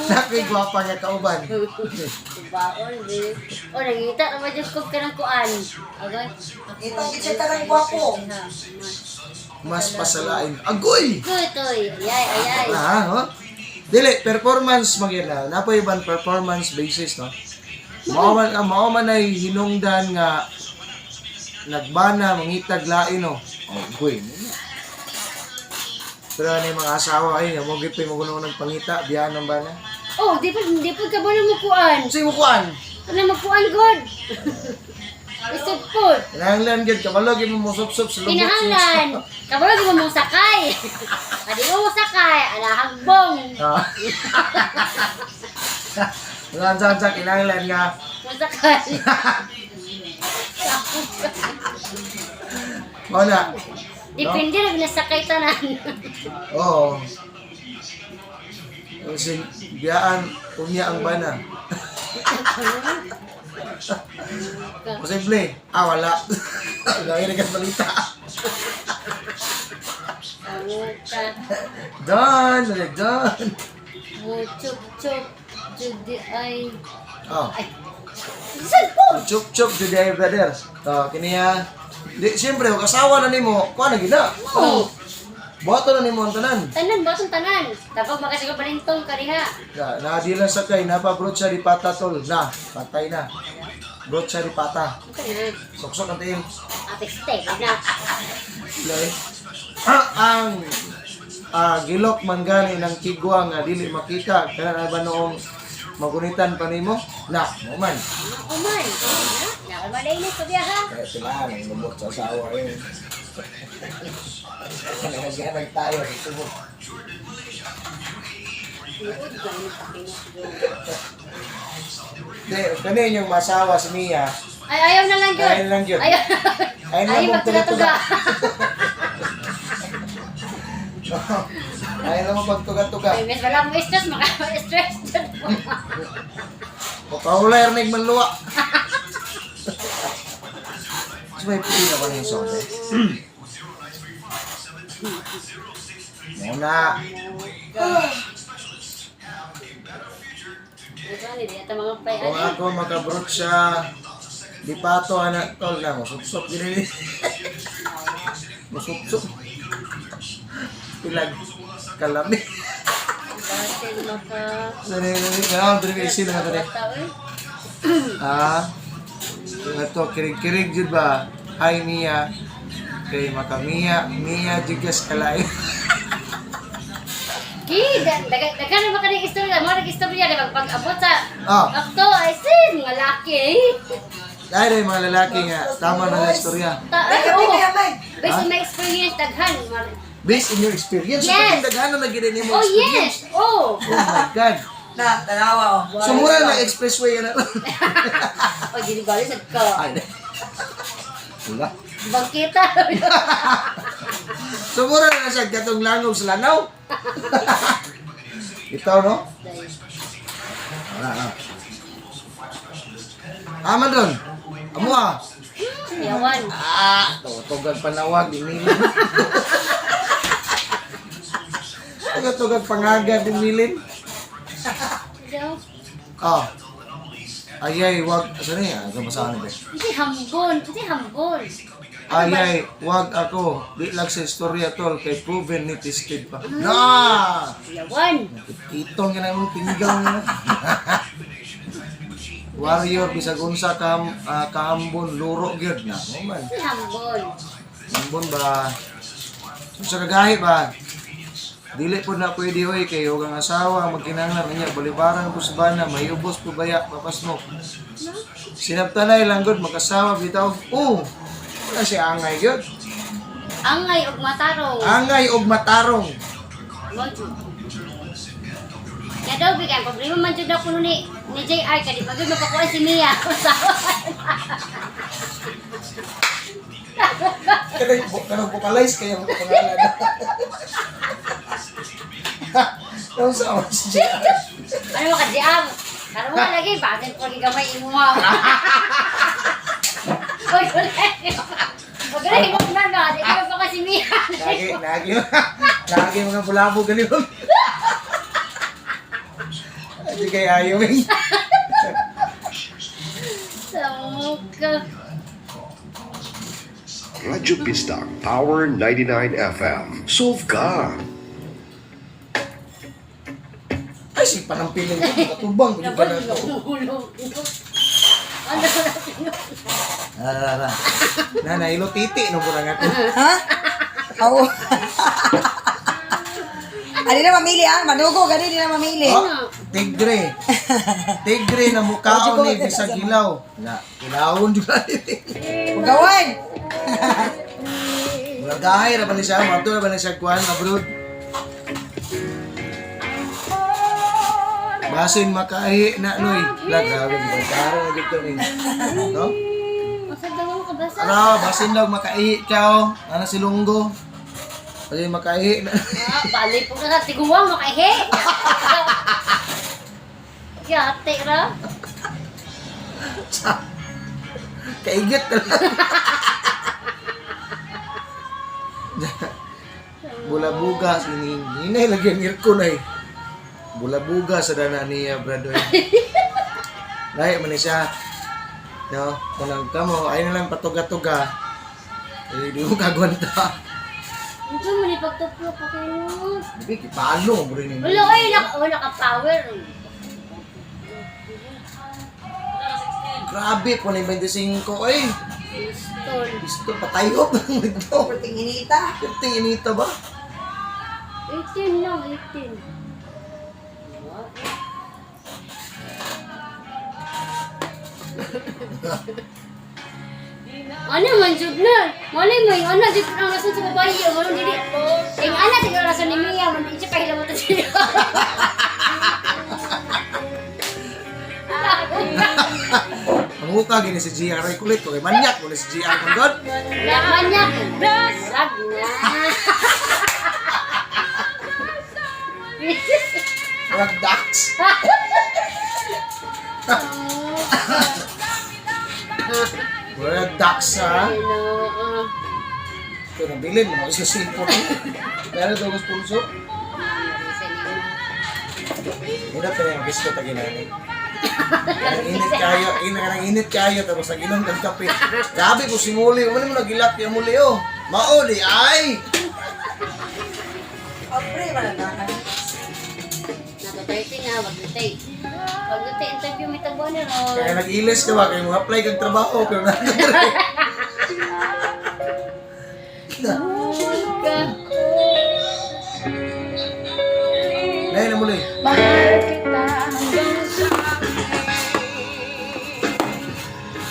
Nakoy gwapa nga kauban. Baon, di. O, nangita naman dyan ko kanang kuan. Agay. Ngita gid siya kanang gwapo. Mas pasalain. Agoy! Kutoy. Ayay, ayay. Ah, ho? Dili, performance magyud na. Napoy ban performance basis, no? Mao man ang mao man ay hinungdan nga nagbana mangitag lain no. Oh, goy. Pero ano yung mga asawa ay mo gyud mo kuno nagpangita biyan ang bana. Oh, di pa ka ba na mukuan? Unsay mo kuan? Ano magkuan god? Isip po. Kinahanglan gyud kabalo gyud mo mosupsop sa lubot. Kinahanglan. Kabalo di mo mong sakay. Adi mo mo sakay, ala hagbong. Ah. Mga ansa kinahanglan nga Mo sakay. mao na. Depende ra ginasakay tanan. Oo. Kasi biyaan, unya ang bana. Posible. Ah, wala. Lagi na balita. Amuta. Done! Done! Mo chup chup jud ay. Oh. Ay. Saan po? Chup chup today, brother. To, kini ha. Di, siyempre, kung asawa na nimo, kuha na gina. Oo. Buhaton na nimo ang tanan. Tanan, buhaton tanan. Tabag makasiguro balintong ka diha. Na, na lang sa kay napa siya di pata tol. Na, patay na. Broad siya di pata. Ano na? Suksok ang tiil. Ate step na. Lay. Ah, ang gilok man gani ng kigwa nga dili makita kana na ba noong magunitan pa nimo? Na, mo man. Ako man. Na, na malay ni pa ha. Kaya sila ang lubot sa asawa yun. Naghanag tayo. Subok. Nuod gani pa kini. Di, kanin yung masawa si Mia. Ay, ayaw na lang yun. Ayaw na lang yun. Ayaw. Ayaw na lang Ayaw mong magtuga-tuga. Ayaw na mo pagtuga-tuga. Ay, miss, wala mo stress, maka-stress dyan mo. O kaulay rin manluwa. Mas may puti na ba na yung sote? Muna. Ito, hindi ata mga pay. Kung ako makabrot siya, di pato anak tol na, musupsop din ni. Musupsop. Pilag kalami. Basin maka... Sorry, sorry, sorry, sorry, sorry. Tao, eh. Ah, ito, kirig-kirig jud ba? Hi, Mia. Kay makamia, Mia jigas kalay. Ki, daghan na ba ka ng istorya? Mga nag-istorya, di ba? Pag-abot sa... Ah. Akto, ay sin, mga laki eh. Dahil yung mga lalaki nga, tama na ang istorya. Ta ay, Ay, oo. ay, Based on my experience, daghan. Based on your experience, Yes. yes. daghan na naging mo Oh, experience. yes! Oh! Oh my God. Na, tanawa oh. So mura na expressway na. Oh, dili bali sad ka. Ay. Wala. Bangkita. So mura na siya katong langob sa Lanao. Ito no? Wala na. Aman ron. Amo ah. Yawan. Ah, tugan panawag di milin. Tugan pangaga di milin. Daw. Ah. Ayay, wag saan niya? Ano masahan ba? Hindi hambon, hindi hambon. Ayay, wag ako. Di lang sa istorya tol kay proven ni tested pa. Na! Yawan. Itong yan ang pinggang na. Warrior bisag unsa ka kahambon luro gyud na. Mo man. Hindi hambon. Hambon ba? Unsa kagahi ba? Dili po na pwede hoy kay og ang asawa ang magkinahanglan niya balibaran po sa bana mayubos po baya papasmok. Sinabtanay lang gud makasawa bitaw. Oh, wala siya angay gyud. Angay og matarong. Angay og matarong. Mo jud. Kaya daw bigay problema man jud ako ni JR kay di pa gyud mapakuha si Mia. Usawa. Kanang kanang vocalize kaya ang pangalan. Ano sa si JR? Ano mo ka JR? Karon mo lagi basin po gamay imo mo. Oy, wala. Wag na mo man ba di pa pa si Mia. Lagi, lagi, lagi mga bulabo ganun. Hindi kay ayaw eh. Sa mukha. Radyo Bisdak Power 99 FM. Solve ka! Ay, si panampiling ko, katubang. Hindi ka Nabal na ito. hulog. Ano na pinuno? Ara, ara. Na, nailo titi, no, burang ako. Ha? Oo. Ani na mamili ah, manugo gani di na mamili. Oh, tigre. Tigre na mukhaon ni bisag hilaw. Na, hilawon di ba? Ugawan. Murag gahay ra ba ni siya, mato ra ba ni siya kuan abroad. Basin makahi na noy. La grabe mo karo na gid ni. No? Masag daw mo kabasa. Ara, basin daw makaihi ka oh. Ana si Lunggo. Basin makaihi na. Ah, bali po na sa tiguang makaihi. Yate ra. Kaigit na lang. Bulabuga ini hinay lagi ang aircon ay. Bulabuga sa dana niya brado. Lahi man ni siya. No, kung kamo ay na lang patuga-tuga. Eh, di mo kagwanta. Unsa man ni pagtuplok ko kayo? Bibi, kipalo bro ni. Wala kayo naka wala ka power. Grabe po na 25 eh. Pistol. Gusto patayop ng ito. Perting inita. Perting inita ba? 18 lang, 18. Ano man jud na? Malay mo, yung ana jud ang rason sa babae, yung ano dili. Yung ana jud ang rason ni Mia, man di siya pahilamot siya. Ang huka gini si GR ay kulit ko kay manyak ko ni si GR kung God. Wala manyak. Rag na. Murag ducks. Murag ducks ha. Hello. Ito nabilin mo sa simple. Meron daw mas pulso. Muna pa yung gusto tagi nani. Kanang init kayo, ina kanang init kayo tapos nag-inom kag kape. Grabe ko si Muli, mo mo nagilak ya muli oh. Mao di ay. Apre, wala na. Nato 30 na, wag na tay. Wag na tay interview may tagwa na ron. Kaya nag-ilis ka ba kay mo apply kag trabaho pero na. Ka. Nay na muli. Mahal kita hanggang sa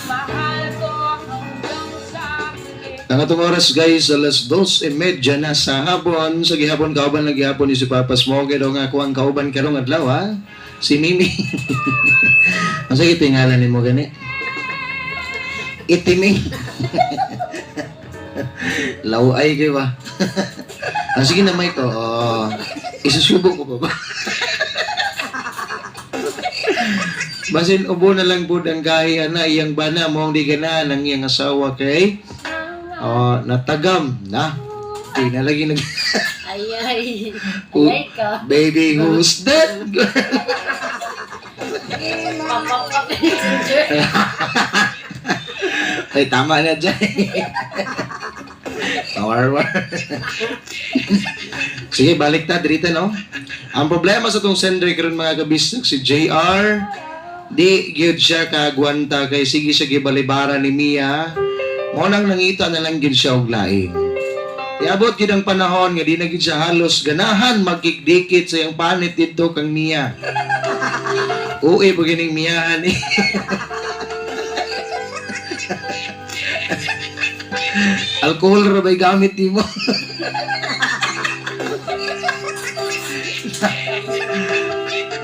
Mahal ko hanggang sa Ang atong oras guys, alas 2:30 na sa hapon. Sa gihapon kauban lang gihapon ni si Papa Smoke daw nga ako ang kauban karong adlaw ha. Si Mimi. Ang sige tingalan nimo gani? Itimi. Laway kayo ba? Ah, sige na Mike, oo. Isusubo ko pa ba? Basin ubo na lang bud ang gahi ana iyang bana mong di ganahan ang iyang asawa kay oh, natagam na. Di na lagi nag Ay ay. Ay ka. Baby, who's that girl? Papa pa messenger. Ay, tama na dyan. Kawarwar. Sige, balik ta, dirita, no? Ang problema sa tong sender karon mga kabisnog, si JR, di gyud siya kaagwanta kay sige siya gibalibara ni Mia. Mo nang nangita na lang gyud siya og laing. Iabot gyud ang panahon nga di na gyud siya halos ganahan magkikdikit sa iyang panit didto kang Mia. Uy, pag gining Miahan eh. Alcohol ra ba'y gamit nimo?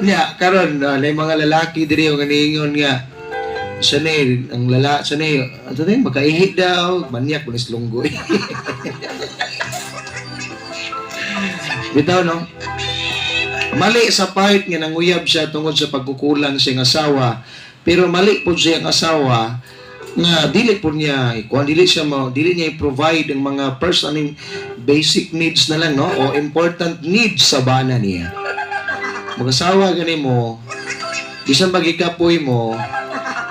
Nya, karon na may mga lalaki diri nga niingon nga sa ni ang lala sa ni ano ni makaihi daw manyak kunis lunggoy. Bitaw no. Mali sa part nga nanguyab siya tungod sa pagkukulang sa iyang asawa, pero mali pud siya ang asawa nga dili po niya ikuan dili siya mo dili niya i-provide ang mga person basic needs na lang no o important needs sa bana niya. Mag-asawa gani mo, bisan magikapoy mo,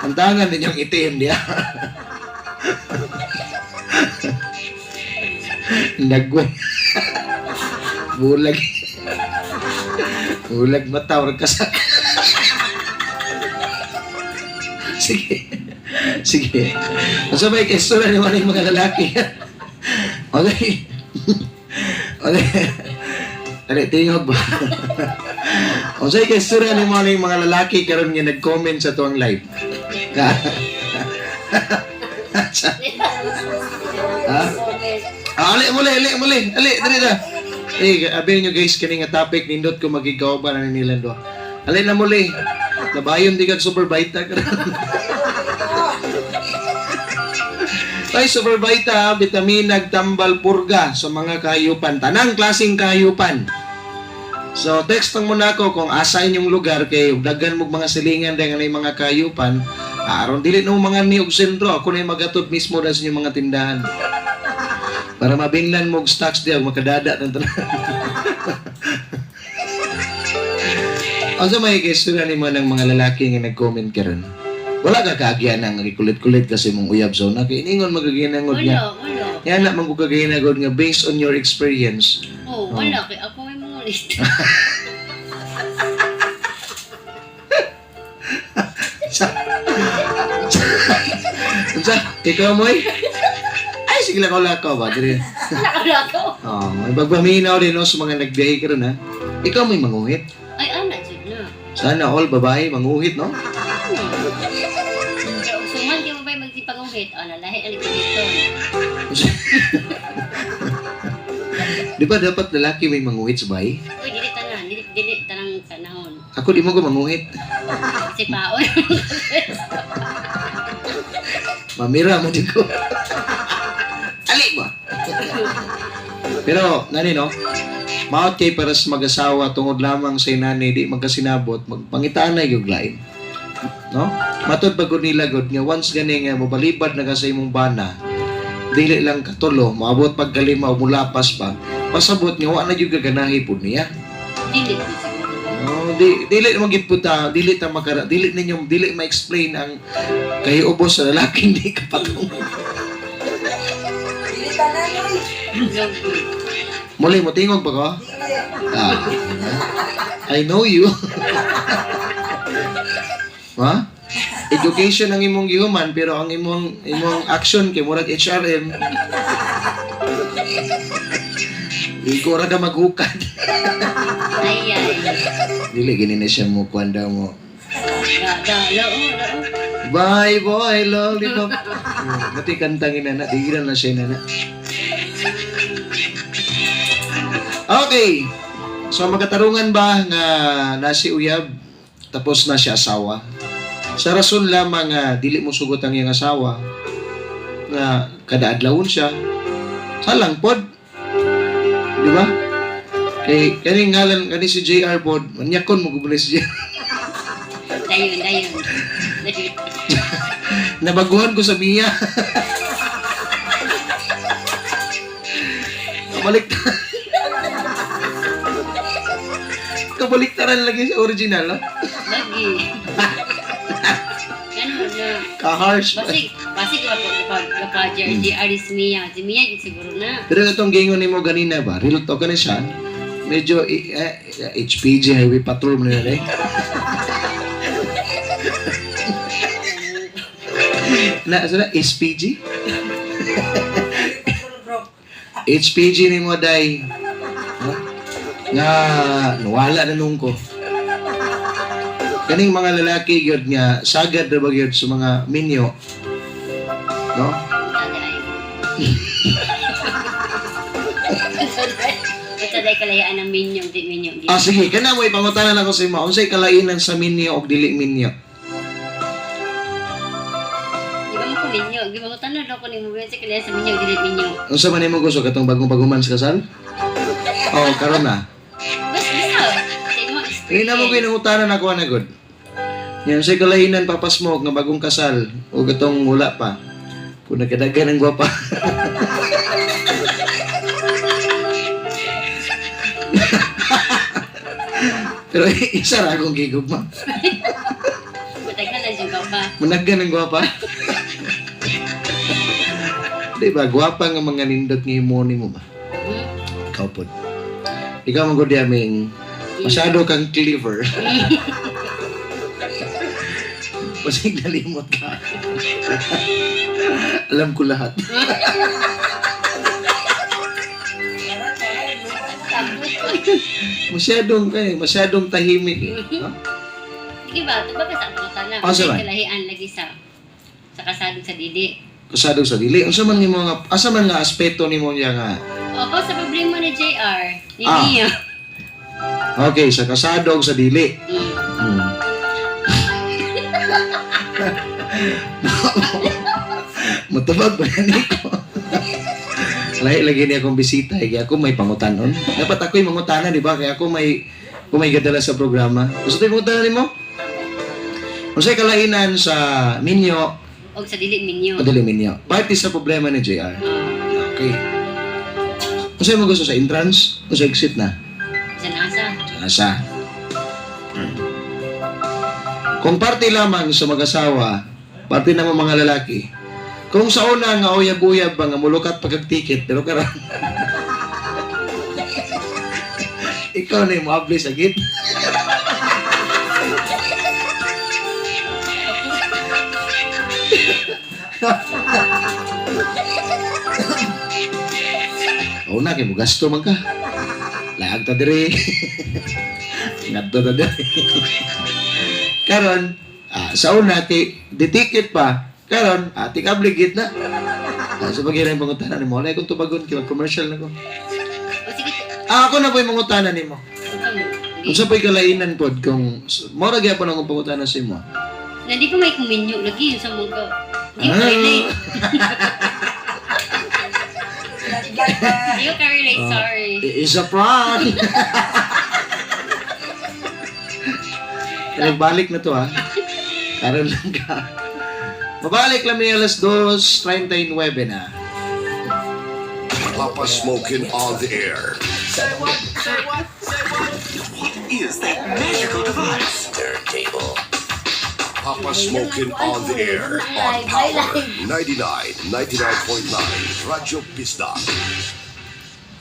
ang tangan ninyong itim niya. Nagwe. Bulag. Bulag mata, or kasak. Sige. Sige. Ang sabay kay istorya ni mga mga lalaki. Okay. Okay. Dali, tingog ba? O sa kay istorya ni mga mga lalaki karon nga nag-comment sa tuwang live. Ha? Ah, ali, muli, ali, muli. Ali, dali na. Eh, abi nyo guys, kani nga topic, nindot ko magigaw pa na nila do. Ali na muli. Nabayon di kag super baita karon. Ay, super baita, vitamina, tambal, purga sa mga kahayupan. Tanang klaseng kahayupan. So, text lang muna ako kung asa inyong lugar kay daghan mo mga silingan dahil nga mga kahayupan. Aron dili no mga niyog sentro, ako na yung magatod mismo na sa inyong mga tindahan. Para mabinglan mo og stocks diya, makadada ng tanan. Unsa may istorya nimo ng mga lalaki nga nag-comment karon? Wala ka kaagyan ang kulit-kulit kasi mong uyab sa una kay iningon magaginangod Wala, niya. wala. Yan na man ko kagay na god nga based on your experience. Oh, wala kay ako may mangulit. Unsa? Ikaw moy? Ay sige lang lakaw ba dire. Lakaw-lakaw. Oh, may pagpaminaw din no sa mga nagbiyahe karon ha. Ikaw may manguhit. Ay, ana jud na. Sana all babae manguhit no. Pero usuman kay mo ba magsipanguhit? Ana lahi ali ko dito. Di ba dapat lalaki may manguhit sa bahay? Uy, dili tanan, dili dili tanang kanahon. Ako di mo ko manguhit. Si paon. Mamira mo di ko. Ali ba? Pero, nani no? Maot kay para sa mag-asawa tungod lamang sa inani di magkasinabot, magpangitaan na yung lain. No? Matod ba gud nila gud nga once gani nga mobalibad na ka sa imong bana, dili lang katulo, moabot pagkalima o mulapas pa, pasabot nga wa na gyud gaganahi pud niya. Dili jud siguro. No, di dili mo gid puta, dili ta makara, dili ninyo dili ma-explain ang kahiubos sa lalaking di kapatong. Dili tanan oy. Muli mo tingog ba ko? Ah. I know you. Ha? Education ang imong gihuman pero ang imong imong action kay murag HRM. Igo ra ka maghukad. Ay ay. Dili gini na siya mo kuan daw mo. Da da lo lo. Bye boy lollipop. Mati kantang ina na, tigilan na siya ina na. Okay. So magkatarungan ba nga nasi uyab tapos na siya asawa? Sa rason lamang nga dili mo sugot ang iyang asawa nga kada adlawon siya. Salang pod. Di ba? Kay kaning ngalan kani si JR pod, manyakon mo gubli si JR. Dayon dayon. Dayon. Nabaguhan ko sa Mia. Kabalik Kabaliktaran lagi sa original, no? Lagi. Ano na. Ka-harsh. Basig, basig ba po kapag kapag JR is Mia. Si Mia jud siguro na. Pero itong gingon nimo ganina ba, real talk na siya. Medyo HPG Highway Patrol mo na eh. Na, sa na, SPG? HPG ni mo day. Ha? Nga nawala na nung ko. Kaning mga lalaki gyud nga sagad ra ba gyud sa mga minyo. No? Taday. Basta day kalayaan ng minyong di minyong. Ah sige, kana mo ipangutanan ako sa imo. Unsay kalainan sa minyo og dili minyo? Di ba mo ko minyo? Di ba mo tanan ako ni mo sa kalayaan sa minyong dili minyo. Unsa man nimo gusto katong bagong baguman sa kasal? Oh, karon na. Basta basta. Sa imong Hindi na mo experience. ginangutanan ako na good. Yan sa kalainan Papa Smoke nga bagong kasal o katong wala pa. Kung nagkadagan ng gwapa. Pero isa ra akong gigugma. Matagal na jud ka pa. Munaggan ng gwapa. Di ba, gwapa nga mga nindot nga imo nimo ba? Hmm? Ikaw pod. Ikaw man gud aming masyado kang clever. Basig nalimot ka. Alam ko lahat. Masyadong eh, masyadong tahimik eh. No? Sige ba, tubag ka sa pangutana. Ah, sige. Unsay kalahian lagi sa kasado sa dili. Kasado sa dili. Unsa man nimo nga asa man nga aspeto nimo niya nga? Opo, sa problema ni JR, ni Ah. Mia. Okay, sa kasado ug sa dili. Matubag ba na ko? Lahi lagi niya akong bisita, eh, kaya ako may pangutanon. Dapat ako'y mangutana, di ba? Kaya ako may gadala sa programa. Gusto tayo pangutanan nimo? Unsay kalainan sa minyo Og sa dili minyo. o dili minyo? Parte sa problema ni JR. Ah, Okay. Unsay mo gusto sa entrance o sa exit na? sa nasa. Sa nasa. Kung parte lamang sa mag-asawa, parte naman mga lalaki, Kung sa una nga uyab-uyab ba nga mulukat pagkag ticket pero karon ikaw na yung moabli sa gate. Una kay mo gasto man ka. Laag ta diri. Ngadto ta diri. Karon, sa una kay di ticket pa. Karon, tikabli git na. Sa pagirang pangutana nimo, wala kong tubagon kay commercial na ko. O sige. Ako na po yung mangutana nimo. Unsa pa'y kalainan pod kung mora gyapon akong pangutana sa imo. Nandi pa may kuminyo lagi sa mga. Hindi ko relate. Hindi ko ka-relate, sorry. It's a prank. Nagbalik na to ha. Karon lang ka. Mabalik lang may alas 2:39 na. Papa Smokin on the air. Is that magical device? Turntable. Papa Smokin on the air on Power 99, 99.9 Radyo Pista.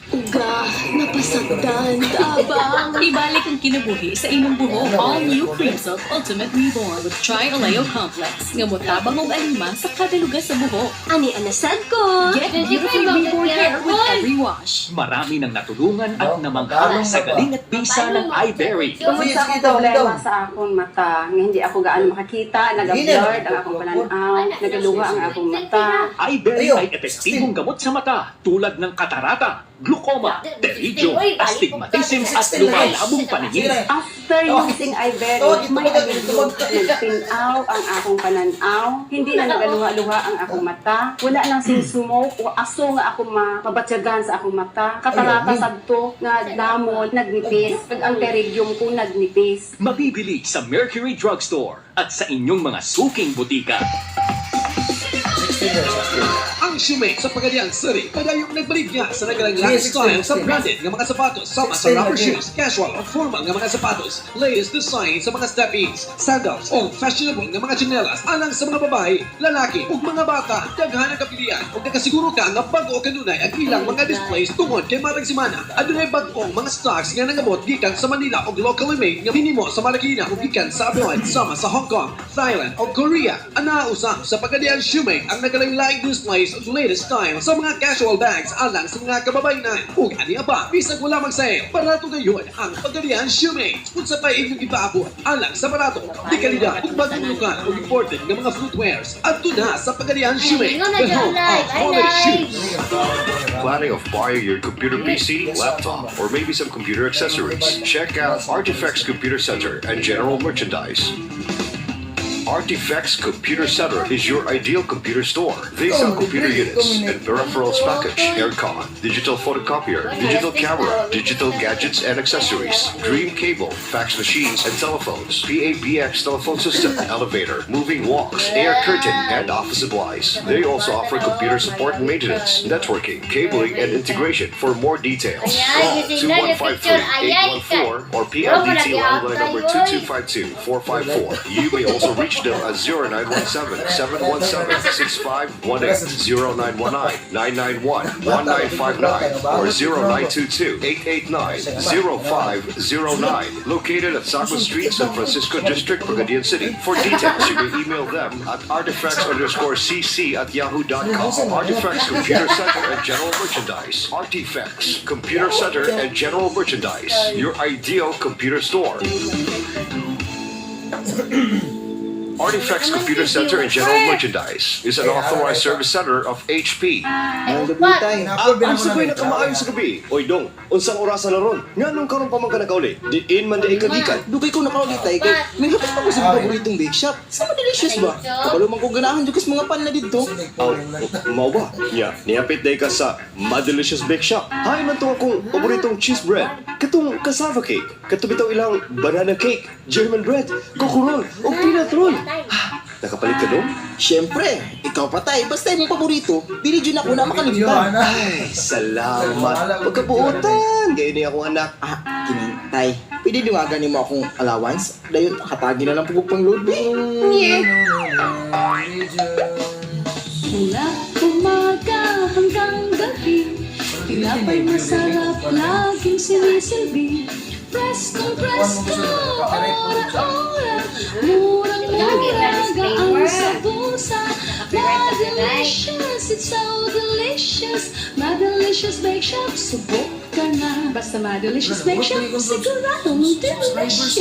Uga, napasagdan, tabang. Ibalik ang kinabuhi sa imong buhok. All new Cream Silk Ultimate Reborn with Tri-Oleo Complex. Nga motabang og alima sa kada lugar sa buhok. Ani anasad ko. Get beautifully reborn hair with every wash. Marami nang natulungan at namangha sa galing at bisa ng iBerry. Tungod sa akong problema sa akong mata, nga hindi ako gaano makakita, nag-blurred ang akong pananaw, nagaluha ang akong mata. iBerry ay epektibong gamot sa mata tulad ng katarata, glaucoma, pterygium, astigmatism at lumalabong paningin. After using iBerry, may alivio. Nagpinaw ang akong pananaw, hindi na nagaluha-luha ang akong mata, wala nang smoke o aso nga ako mabatyagan sa akong mata, katarata sadto nga damo nagnipis, kag ang pterygium ko nagnipis. Mabibili sa Mercury Drugstore at sa inyong mga suking butika. Ang Shumate sa Pagadian City, padayong nagbaligya sa nagalang lifestyle sa branded nga mga sapatos sama sa rubber shoes, casual o formal nga mga sapatos, latest design sa mga step-ins, sandals o fashionable nga mga tsinelas alang sa mga babae, lalaki ug mga bata. Daghan ang kapilian ug nakasiguro ka nga bag-o kanunay ang ilang mga displays tungod kay matag semana. Adunay bag-ong mga stocks nga nangabot gikan sa Manila ug locally made nga hinimo sa Marikina ug gikan sa abroad sama sa Hong Kong, Thailand ug Korea. Ana usab sa Pagadian Shoemake ang nagalaing displays ug latest style sa mga casual bags alang sa mga kababayenan. Ug ani pa, bisag wala mag-sale, barato gayon ang Pagadian Shoemake. Unsa pa inyong ipaabot alang sa barato, di kalidad ug bagong lokal ug imported nga mga footwears. Adto na sa Pagadian Shoemake, Ingon na the dyan home live. of Ay, quality live. shoes. Planning of buying your computer PC, laptop, or maybe some computer accessories? Check out Artifacts Computer Center and General Merchandise. Artifacts Computer Center is your ideal computer store. They sell computer units and peripherals package, aircon, digital photocopier, digital camera, digital gadgets and accessories, dream cable, fax machines and telephones, PABX telephone system, elevator, moving walks, air curtain, and office supplies. They also offer computer support and maintenance, networking, cabling, and integration. For more details, call Ayan, gising na yung picture. Ayan, 2153-814 or PLDT landline number 2252-454. You may also reach them at 0917-717-6518, 0919-991-1959, or 0922-889-0509. Located at Saco Street, San Francisco District, Pagadian City. For details, you may email them at artifacts_cc@yahoo.com. Artifacts Computer Center and General Merchandise. Artifacts Computer Center and General Merchandise. Your ideal computer store. Artifacts Computer Center and General Merchandise is an authorized service center of HP. Upat. Ang sukoy na kamaayo sa gabi. Oy dong, unsang orasa na ron? Nganong karon pa man ka nakauli? Diin man di ka gikan. Dugay ko nakauli tay kay nangapit pa ko sa paboritong bake shop. Sama delicious ba? Kabalo man ko ganahan jud kas mga pan na didto. Aw, mao ba? Nya, niapit day ka sa Madelicious Bake Shop. Hay man to akong paboritong cheese bread. Katong cassava cake, kato bitaw ilang banana cake, German bread, coco roll, o peanut roll. Nakapalit ka dong? Siyempre, ikaw pa tay, basta imong paborito, dili jud ako na makalimtan. Ay, salamat. Pagkabuotan, gayon ni akong anak. Ah, kinintay. Pwede dungagan nimo akong allowance? Dayon hatagi na lang pugog pang load. Mula Laging sinisilbi. Preskong presko, ora-ora. Murang-mura ang sa bulsa. Madelicious, it's so delicious. Madelicious Bake Shop, subok ka na. Basta Madelicious Bake Shop, siguradong delicious.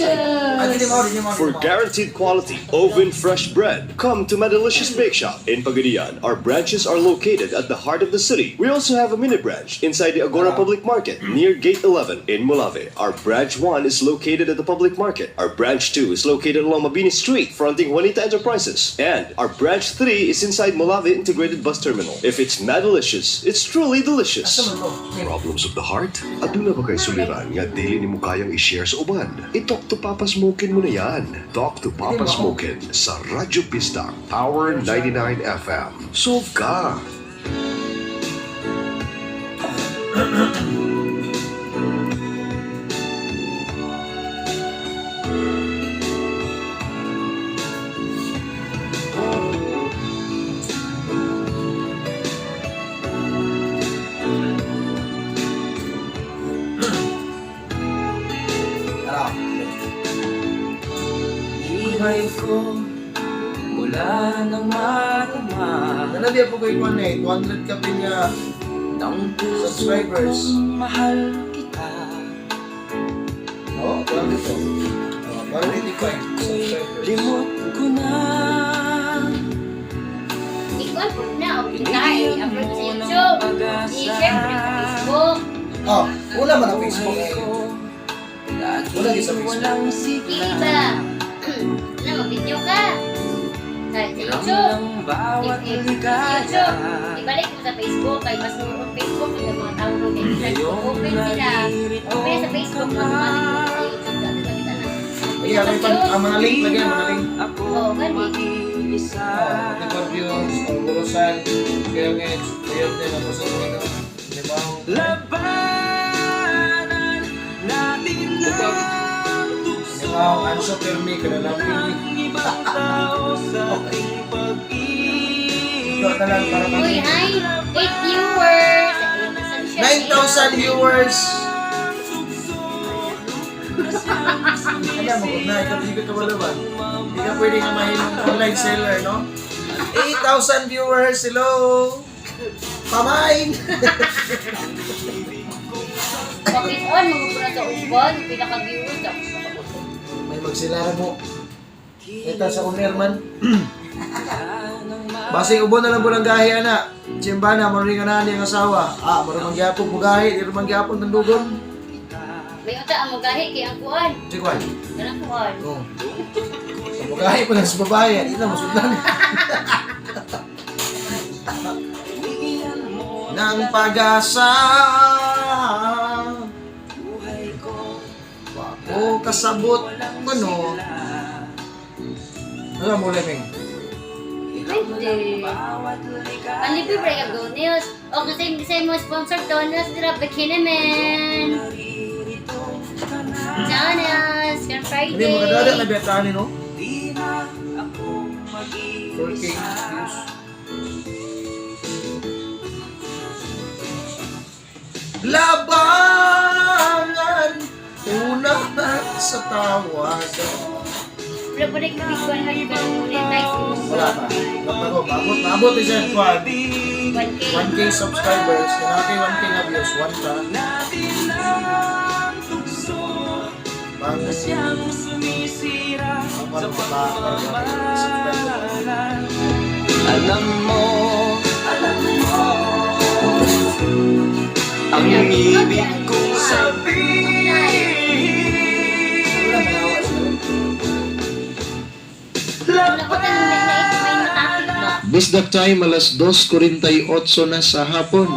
For guaranteed quality oven fresh bread, come to Madelicious Bake Shop in Pagadian. Our branches are located at the heart of the city. We also have a mini branch inside the Agora Public Market near Gate 11 in Molave. Our branch 1 is located at the public market. Our branch 2 is located along Mabini Street, fronting Juanita Enterprises. And our branch 3 is inside Molave Integrated Bus Terminal. If it's Madelicious, it's truly delicious. Problems of the heart? Aduna ba kay suliran nga dili nimo kayang i-share sa uban? I-talk to Papa Smokin mo na yan. Talk to Papa Smokin sa Radyo Pista, Power 99 FM. Solve ka! Tara. Buhay ko mula nang madama Nanabi po kayo kwan eh, 200 ka pin nga ng puso subscribers. kong mahal kita. Oo, 200 to. Oh, 185 subscribers. Limot ko na. Ikaw po na, o kita, i-upload ko sa YouTube. I-share ko rin sa Facebook. Oh, una man ang Facebook eh. Wala gyud sa Facebook. Walang sigla. Iba. Ano, mag-video ka. Sa YouTube. Ang bawat Sa ligaya. YouTube. Ibalik mo sa Facebook. Kay mas mo Facebook. Yung mga tao nung kay open sila. Open sa Facebook. Automatic mo sa YouTube. Sa atin kita na. Iya, may pan, ang mga link lagi, ang mga link. Oo, gani. Oh, Tikor views, oh, Gurusan, Kaya Ngets, Kuya din, ako sa mga Limang. Labanan natin ang tukso Limang, Anso Permi, Kanalamping. ng ibang tao sa ating pag-ibig. Ito na lang para Uy, hi! 8 viewers! 9,000 viewers! Kaya mo, na, ikaw hindi ka wala ba? Hindi ka pwede nga mahimong online seller, no? 8,000 viewers, hello! Pamain! Bakit on? Mamupura sa ubon. Pinaka-viewers. Tapos nakausap. May magsilara mo. Ito sa owner man. Basing ubon na lang po ng gahi, ana. Simbana, maruning ka na ang asawa. Ah, marunong gyapon mo gahi, di marunong gyapon tandugon. May unta ang mugahi kay ang kuan. Sige, Kanang kuan. Oo. Sa mugahi pa lang sa babae, di na masudlan. Ng pag-asa. Wako kasabot ano. Ano mo lemeng? Pwede. Panlibre ba yung Go Nails? O kasi kasi mo sponsor Donuts dira Bikini Man. Donuts, kan Hindi Friday. makadada na biyatahan no? 4K views. Labangan una sa tawagan. Wala pa rin kapig 100 ka monetize mo. Wala pa. Wala pa ko. Maabot, maabot eh siya. Kwan. 1K. 1K subscribers. Kaya kay 1K na views. 1 ka. Pang Sumisira Ang parang pa- subscriber. Alam mo, alam mo ang ibig kong sabihin. Wala ko tanong may may matapit ba? Bisdak time, alas 2:48 na sa hapon.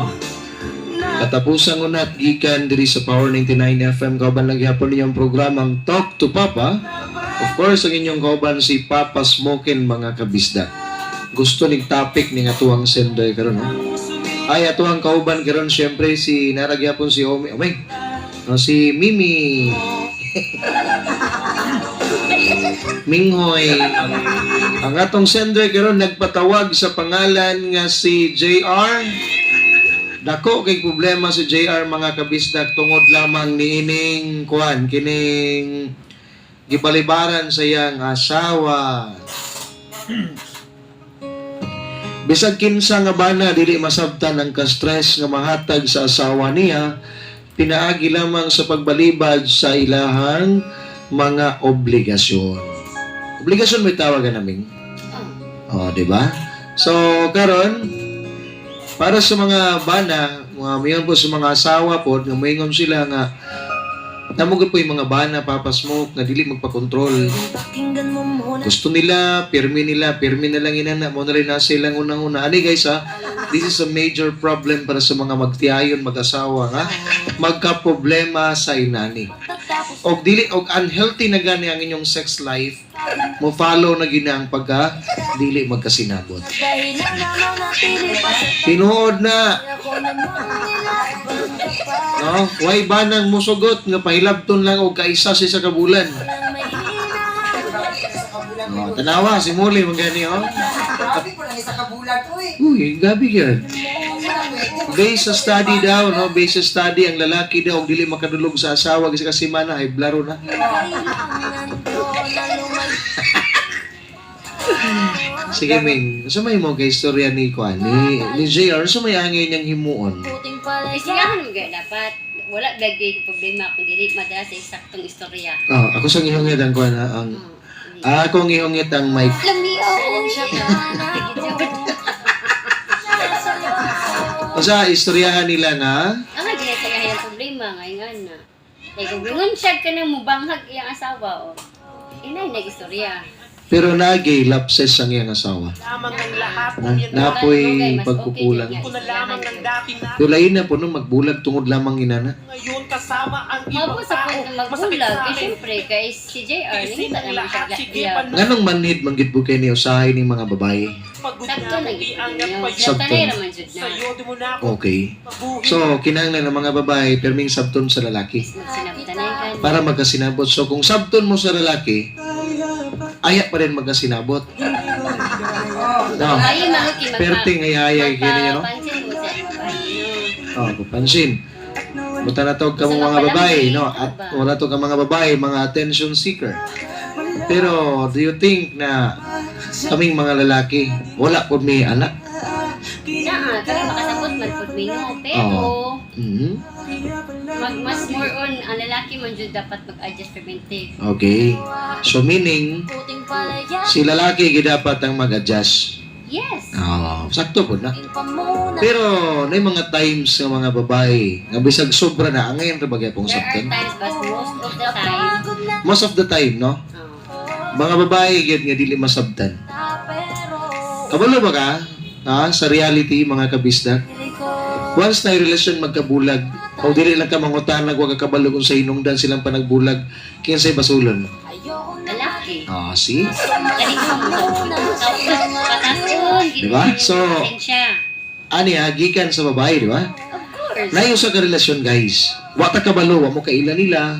Katapusang unat gikan diri sa Power 99 FM kauban lang gihapon ninyong programang Talk to Papa. Of course, ang inyong kauban si Papa Smokin mga kabisdak. Gusto ning topic ni nga tuwang sendoy karon no? Ay atuang kauban karon syempre si naragyapon si Omi. Omi. No, si Mimi. Minghoy. Ang atong sender karon nagpatawag sa pangalan nga si JR. Dako kay problema si JR, mga kabisdak, tungod lamang niining kuan kining gibalibaran sa iyang asawa. Bisag kinsa nga bana, dili masabtan ang ka-stress nga mahatag sa asawa niya pinaagi lamang sa pagbalibad sa ilahang mga obligasyon. Obligasyon may tawagan namin. Oh, di ba? So karon, para sa mga bana, mga mayon po sa mga asawa po, nga moingon sila nga namo po yung mga bana, Papa Smoke, nga dili magpakontrol. Gusto nila, pirmi nila, pirmi na lang inana, mo na rin na silang unang-una. Ani guys ha, this is a major problem para sa mga magtiayon, mag-asawa nga, magka-problema sa inani. Og dili og unhealthy na gani ang inyong sex life, mo follow na gina ang pagka dili magkasinabot. Tinuod na. No? Why ba nang musugot nga pahilabton lang og kaisa sa isa ka bulan? Oh, tanawa si Muli man gani oh. Grabe po lang isa ka bulan, uy. Uy, gabi gyud. Based sa study daw, no? Based sa study, ang lalaki daw, og dili makadulog sa asawa kasi kasi mana ay blaro na. Sige, Ming. Sa may mo kay istorya ni Kwan, ni JR, sa may angay niyang himuon. Kasi nga naman gaya dapat wala bagay problema kung dili madala sa eksaktong istorya. Oh, ako sa ngihongit ang Kwan, ha? Ang, ah, ako ang ngihongit ang mic. Alam siya ka. O sa istoryahan nila nga, Ang gaya sa kaya problema ngayon nga na. Kay kung bingon siya ka nang mubanghag iyang asawa o. Inay nag-istorya. Pero nagay lapses ang iyang asawa. Na, napoy pagkukulang. Pero lain na po no, magbulag tungod lamang inana. Mao sa point ng magbulag, kay syempre kay si JR nangita naman siya iya. Nganong manhid manggit po kay ni usahay ning mga babae? Sabto na gyud ninyo. Sabton. Sabton raman jud na. Okay. So, kinahanglan ng mga babae perming sabton sa lalaki Magsinabtanay ka. Para magkasinabot. So, kung sabton mo sa lalaki, aya pa rin magkasinabot. No. Ay, mga kay magpa. Perting ay-ayay kini no? Magpapansin mo sa iba. Oh, papansin. Buta na to ka mga babae, no? At wala to ka mga babae, mga attention seeker. Pero do you think na kaming mga lalaki, wala po may anak? Naa, kaya makasabot man pud mi no, pero mag mas more on ang lalaki man jud dapat mag-adjust permente. Okay. So meaning, si lalaki gidapat ang mag-adjust. Yes. Oh, sakto po na. Pero na mga times nga mga babae nga bisag sobra na ang ngayon ra bagay pong There are sabton. times but most of the time, Most of the time, no? Mga babae gyud nga dili masabtan. Kabalo ba ka? Ha? Sa reality, mga kabisdak. Once na yung relasyon magkabulag, o dili lang ka mangutanag, wag ka kabalo kung sa hinungdan silang panagbulag, kinsay basulon. Lalaki. Ah, see? Kani ko patason, Di ba? So, pasensya. Ani ha, gikan sa babae, di ba? Of course. Nayo sa karelasyon, guys. Wa ta kabalo, wa mo kaila nila.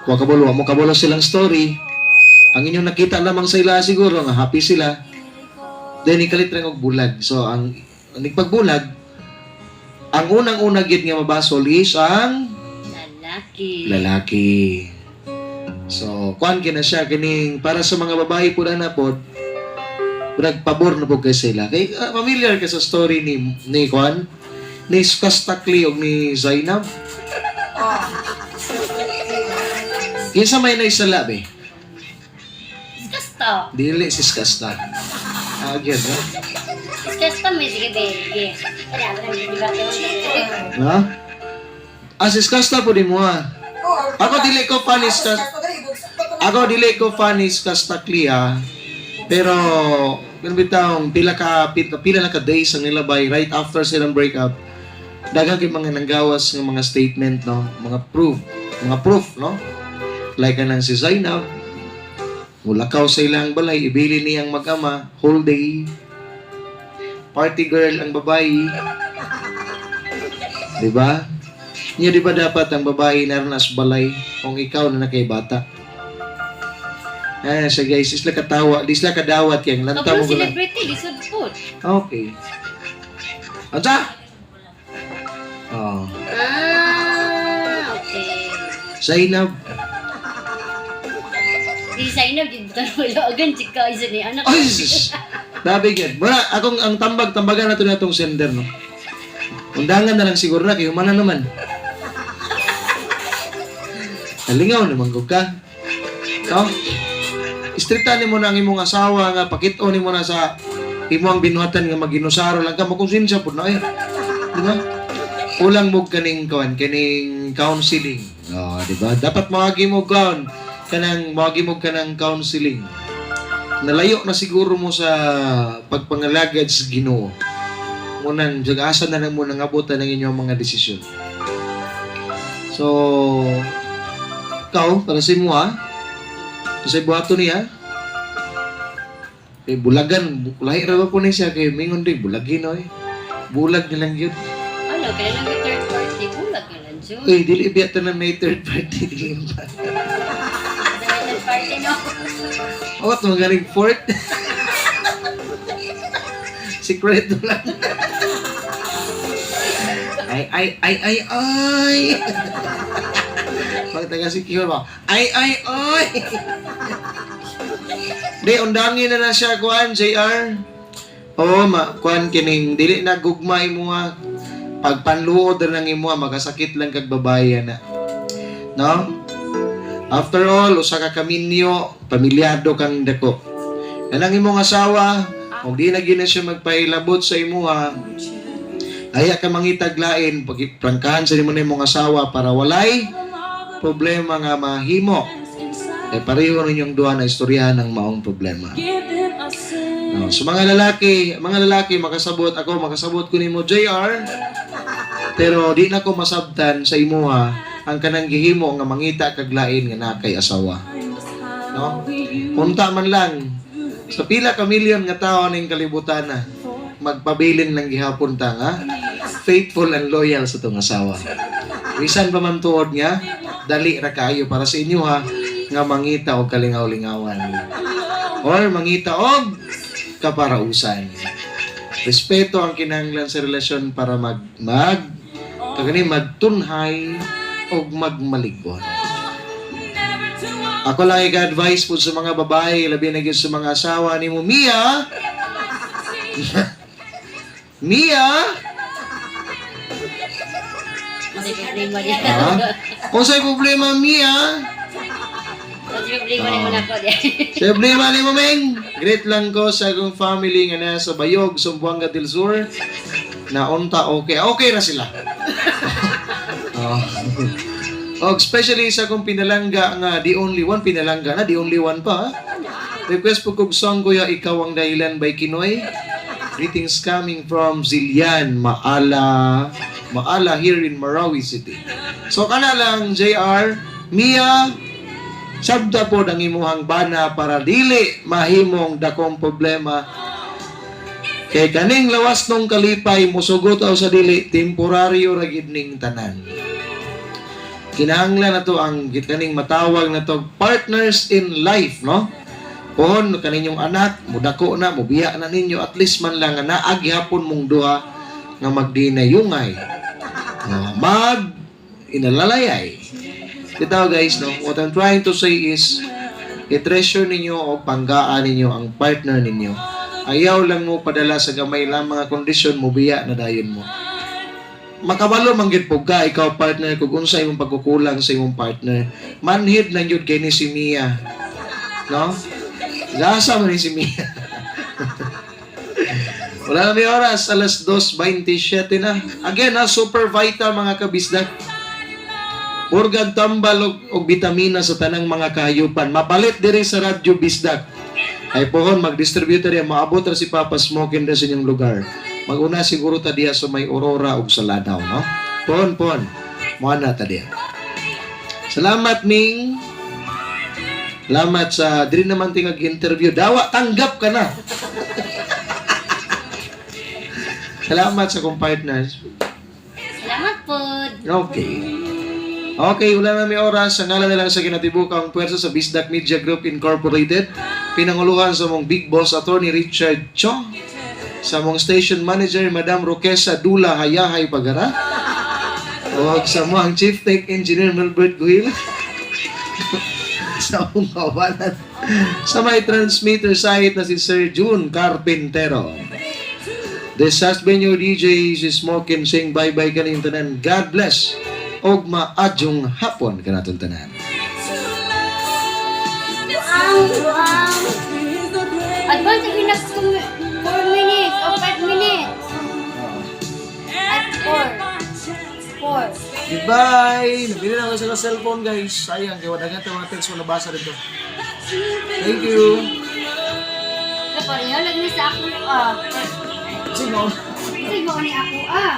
Wa kabalo, wa mo kabalo silang story. Ang inyong nakita lamang sa ila siguro nga happy sila. Then ikalit ra og bulag. So ang nagpagbulag, ang unang-una gid nga mabasol is ang Lalaki. Lalaki. So, kuan kina siya kining para sa mga babae po na pod, pabor na po kay sila. Kay familiar ka sa story ni kuan ni Skastakli og ni Zainab. Kinsa may naisala be? Iskasta. Dili si Skasta. Ah, gyud, no? Iskasta may sige be. Kaya ako nang di ba? Ha? Ah, si Skasta po di mo ah. Ako dili ko fan ni Skas. Ako dili ko fan ni Skastakli ah. Pero pero bitawng pila na ka days ang nilabay right after silang breakup. Daghang kay mga nanggawas ng mga statement, no, mga proof, no. Like kanang si Zainab, mulakaw sa ilang balay, ibili niyang mag-ama whole day. Party girl ang babae. Di ba? Niya di ba dapat ang babae narnas balay kung ikaw na nakay bata? Ah, so guys, isla katawa, di sila kadawat yang lanta Kabalo mo guna. celebrity lisod po. Okay. Ansa? Oh. Ah, okay. Zainab. Di sa inab, di butan wala agan, chika, isa ni anak. Ay, sus. Grabe gyud. Wala akong ang tambag tambagan nato na itong sender, no. Undangan na lang siguro na kay humana naman. Nalingaw naman gud ka. No? Istrikta nimo na ang imong asawa nga pakit-o nimo na sa imong binuhatan nga maginusaro lang ka, makonsensya pud na eh. Di ba? Kulang mo kaning kuan, kaning counseling. Oh, di ba? Dapat moagi mo kaon kanang moagi mo kanang counseling. Nalayo na siguro mo sa pagpangalagad sa Ginoo. Munang asa na lang mo nangabutan ng inyong mga desisyon. So, ikaw, para sa imo ha, sa buhato niya, kay bulagan, lahi ra ba po ni siya, kay mingon din, bulagin oy. Bulag nilang yun. Ano, kailan lang yung third party, bulag na lang, Jun. Uy, dili biya tanan may third party, dili ba? Sa may third party, no? Oh, magaling fourth. Secret lang. Ay, ay, ay, ay, ay. Pag taga si Kiyo ba? Ay, ay, ay. Di, undangin na na siya, kuan, JR. Oo, ma, kuan, kining, dili na gugma imo ha. Pagpanluod na lang imo ha, makasakit lang kag babae na. No? After all, usa ka kaminyo, pamilyado kang dako. Kanang imong asawa, og di na gyud na siya magpahilabot sa imuha, aya ka mangitag lain, pagprangkahan sa nimo na imong asawa para walay problema nga mahimo. Eh, pareho ninyong duha na istoryahan ng maong problema. No, so mga lalaki makasabot ako, makasabot ko nimo JR. Pero di na ko masabtan sa imuha ang kanang gihimo nga mangita kag lain nga naa kay asawa. No? Unta man lang sa pila ka milyon nga tawo ning kalibutan na magpabilin lang gihapon ta nga faithful and loyal sa tong asawa. Bisan pa man tuod nga dali ra kaayo para sa inyo ha nga mangita og kalingaw-lingawan or mangita og kaparausan. Respeto ang kinahanglan sa relasyon para mag mag kagani magtunhay og magmaligwan. Ako lang i-advise po sa mga babae, labi na gyud sa mga asawa ni mo, Mia. Mia! Kasi problema niya. Ha? Kung sa'y problema, Mia, Kasi problema niya muna ko. Sa problema ni mo, Meng. Great lang ko sa akong family nga nasa Bayog, Sumbuanga del Sur. Na unta, okay. Okay na sila. Oh. Og especially sa akong pinalangga nga the only one, pinalangga na, the only one pa. Ha? Request po kog song Kuya, Ikaw Ang Dahilan by Kinoy. Greetings coming from Zilian, Maala, Maala here in Marawi City. So kana lang JR, Mia, sabta po ang imuhang bana para dili mahimong dakong problema. Kay kaning lawas nung kalipay musugot aw sa dili, temporaryo ra gid ning tanan. Kinahanglan na to ang kaning matawag na to partners in life, no? Pohon kaninyong anak, mudako na, mubiya na ninyo, at least man lang nga naa gihapon mong duha nga magdinayungay. No, mag inalalayay. Bitaw guys, no, what I'm trying to say is i-treasure ninyo o panggaan ninyo ang partner ninyo. Ayaw lang mo padala sa gamay lang mga kondisyon mo biya na dayon mo. Makabalo man gyud pug ka ikaw partner kung unsa imong pagkukulang sa imong partner. Manhid lang gyud kay ni si Mia. No? Gasa man ni si Mia. Wala na may oras, alas 2:27 na. Again, ha, super vital mga kabisdak. Organ tambal og bitamina sa tanang mga kahayupan. Mapalit diri sa Radyo Bisdak. Ay pohon mag-distributor yan, maabot ra si Papa Smokin ra sa inyong lugar. Maguna siguro ta diya sa may Aurora ug sa Lanao, no? Pohon, pohon. Moana na ta diya. Salamat, Ming. Salamat sa diri naman tingag interview. Dawa, tanggap ka na. Salamat sa kong partners. Salamat po. Okay. Okay, wala na may oras. Ang ngalan na lang sa kinatibukang puwersa sa Bisdak Media Group Incorporated. Pinanguluhan sa mong Big Boss Attorney Richard Cho. Sa mong Station Manager Madam Roquesa Dula Hayahay Pagara. O sa mo ang Chief Tech Engineer Melbert Guhil. Sa akong kawalan. Sa may transmitter site na si Sir June Carpintero. This has been your DJ, si Smokin, saying bye-bye kaning tanan. God bless. Og maadyong hapon kanatong tanan. Buang, buang. Advance ang hinak 4 minutes o 5 minutes. At 4. 4. Goodbye! Nabili na ako sa cellphone, guys. Sayang, kaya wala ganito mga text wala basa rito. Thank you! Sa pareho, lagi sa ako ah. Sino? Kasi mo ni ako ah.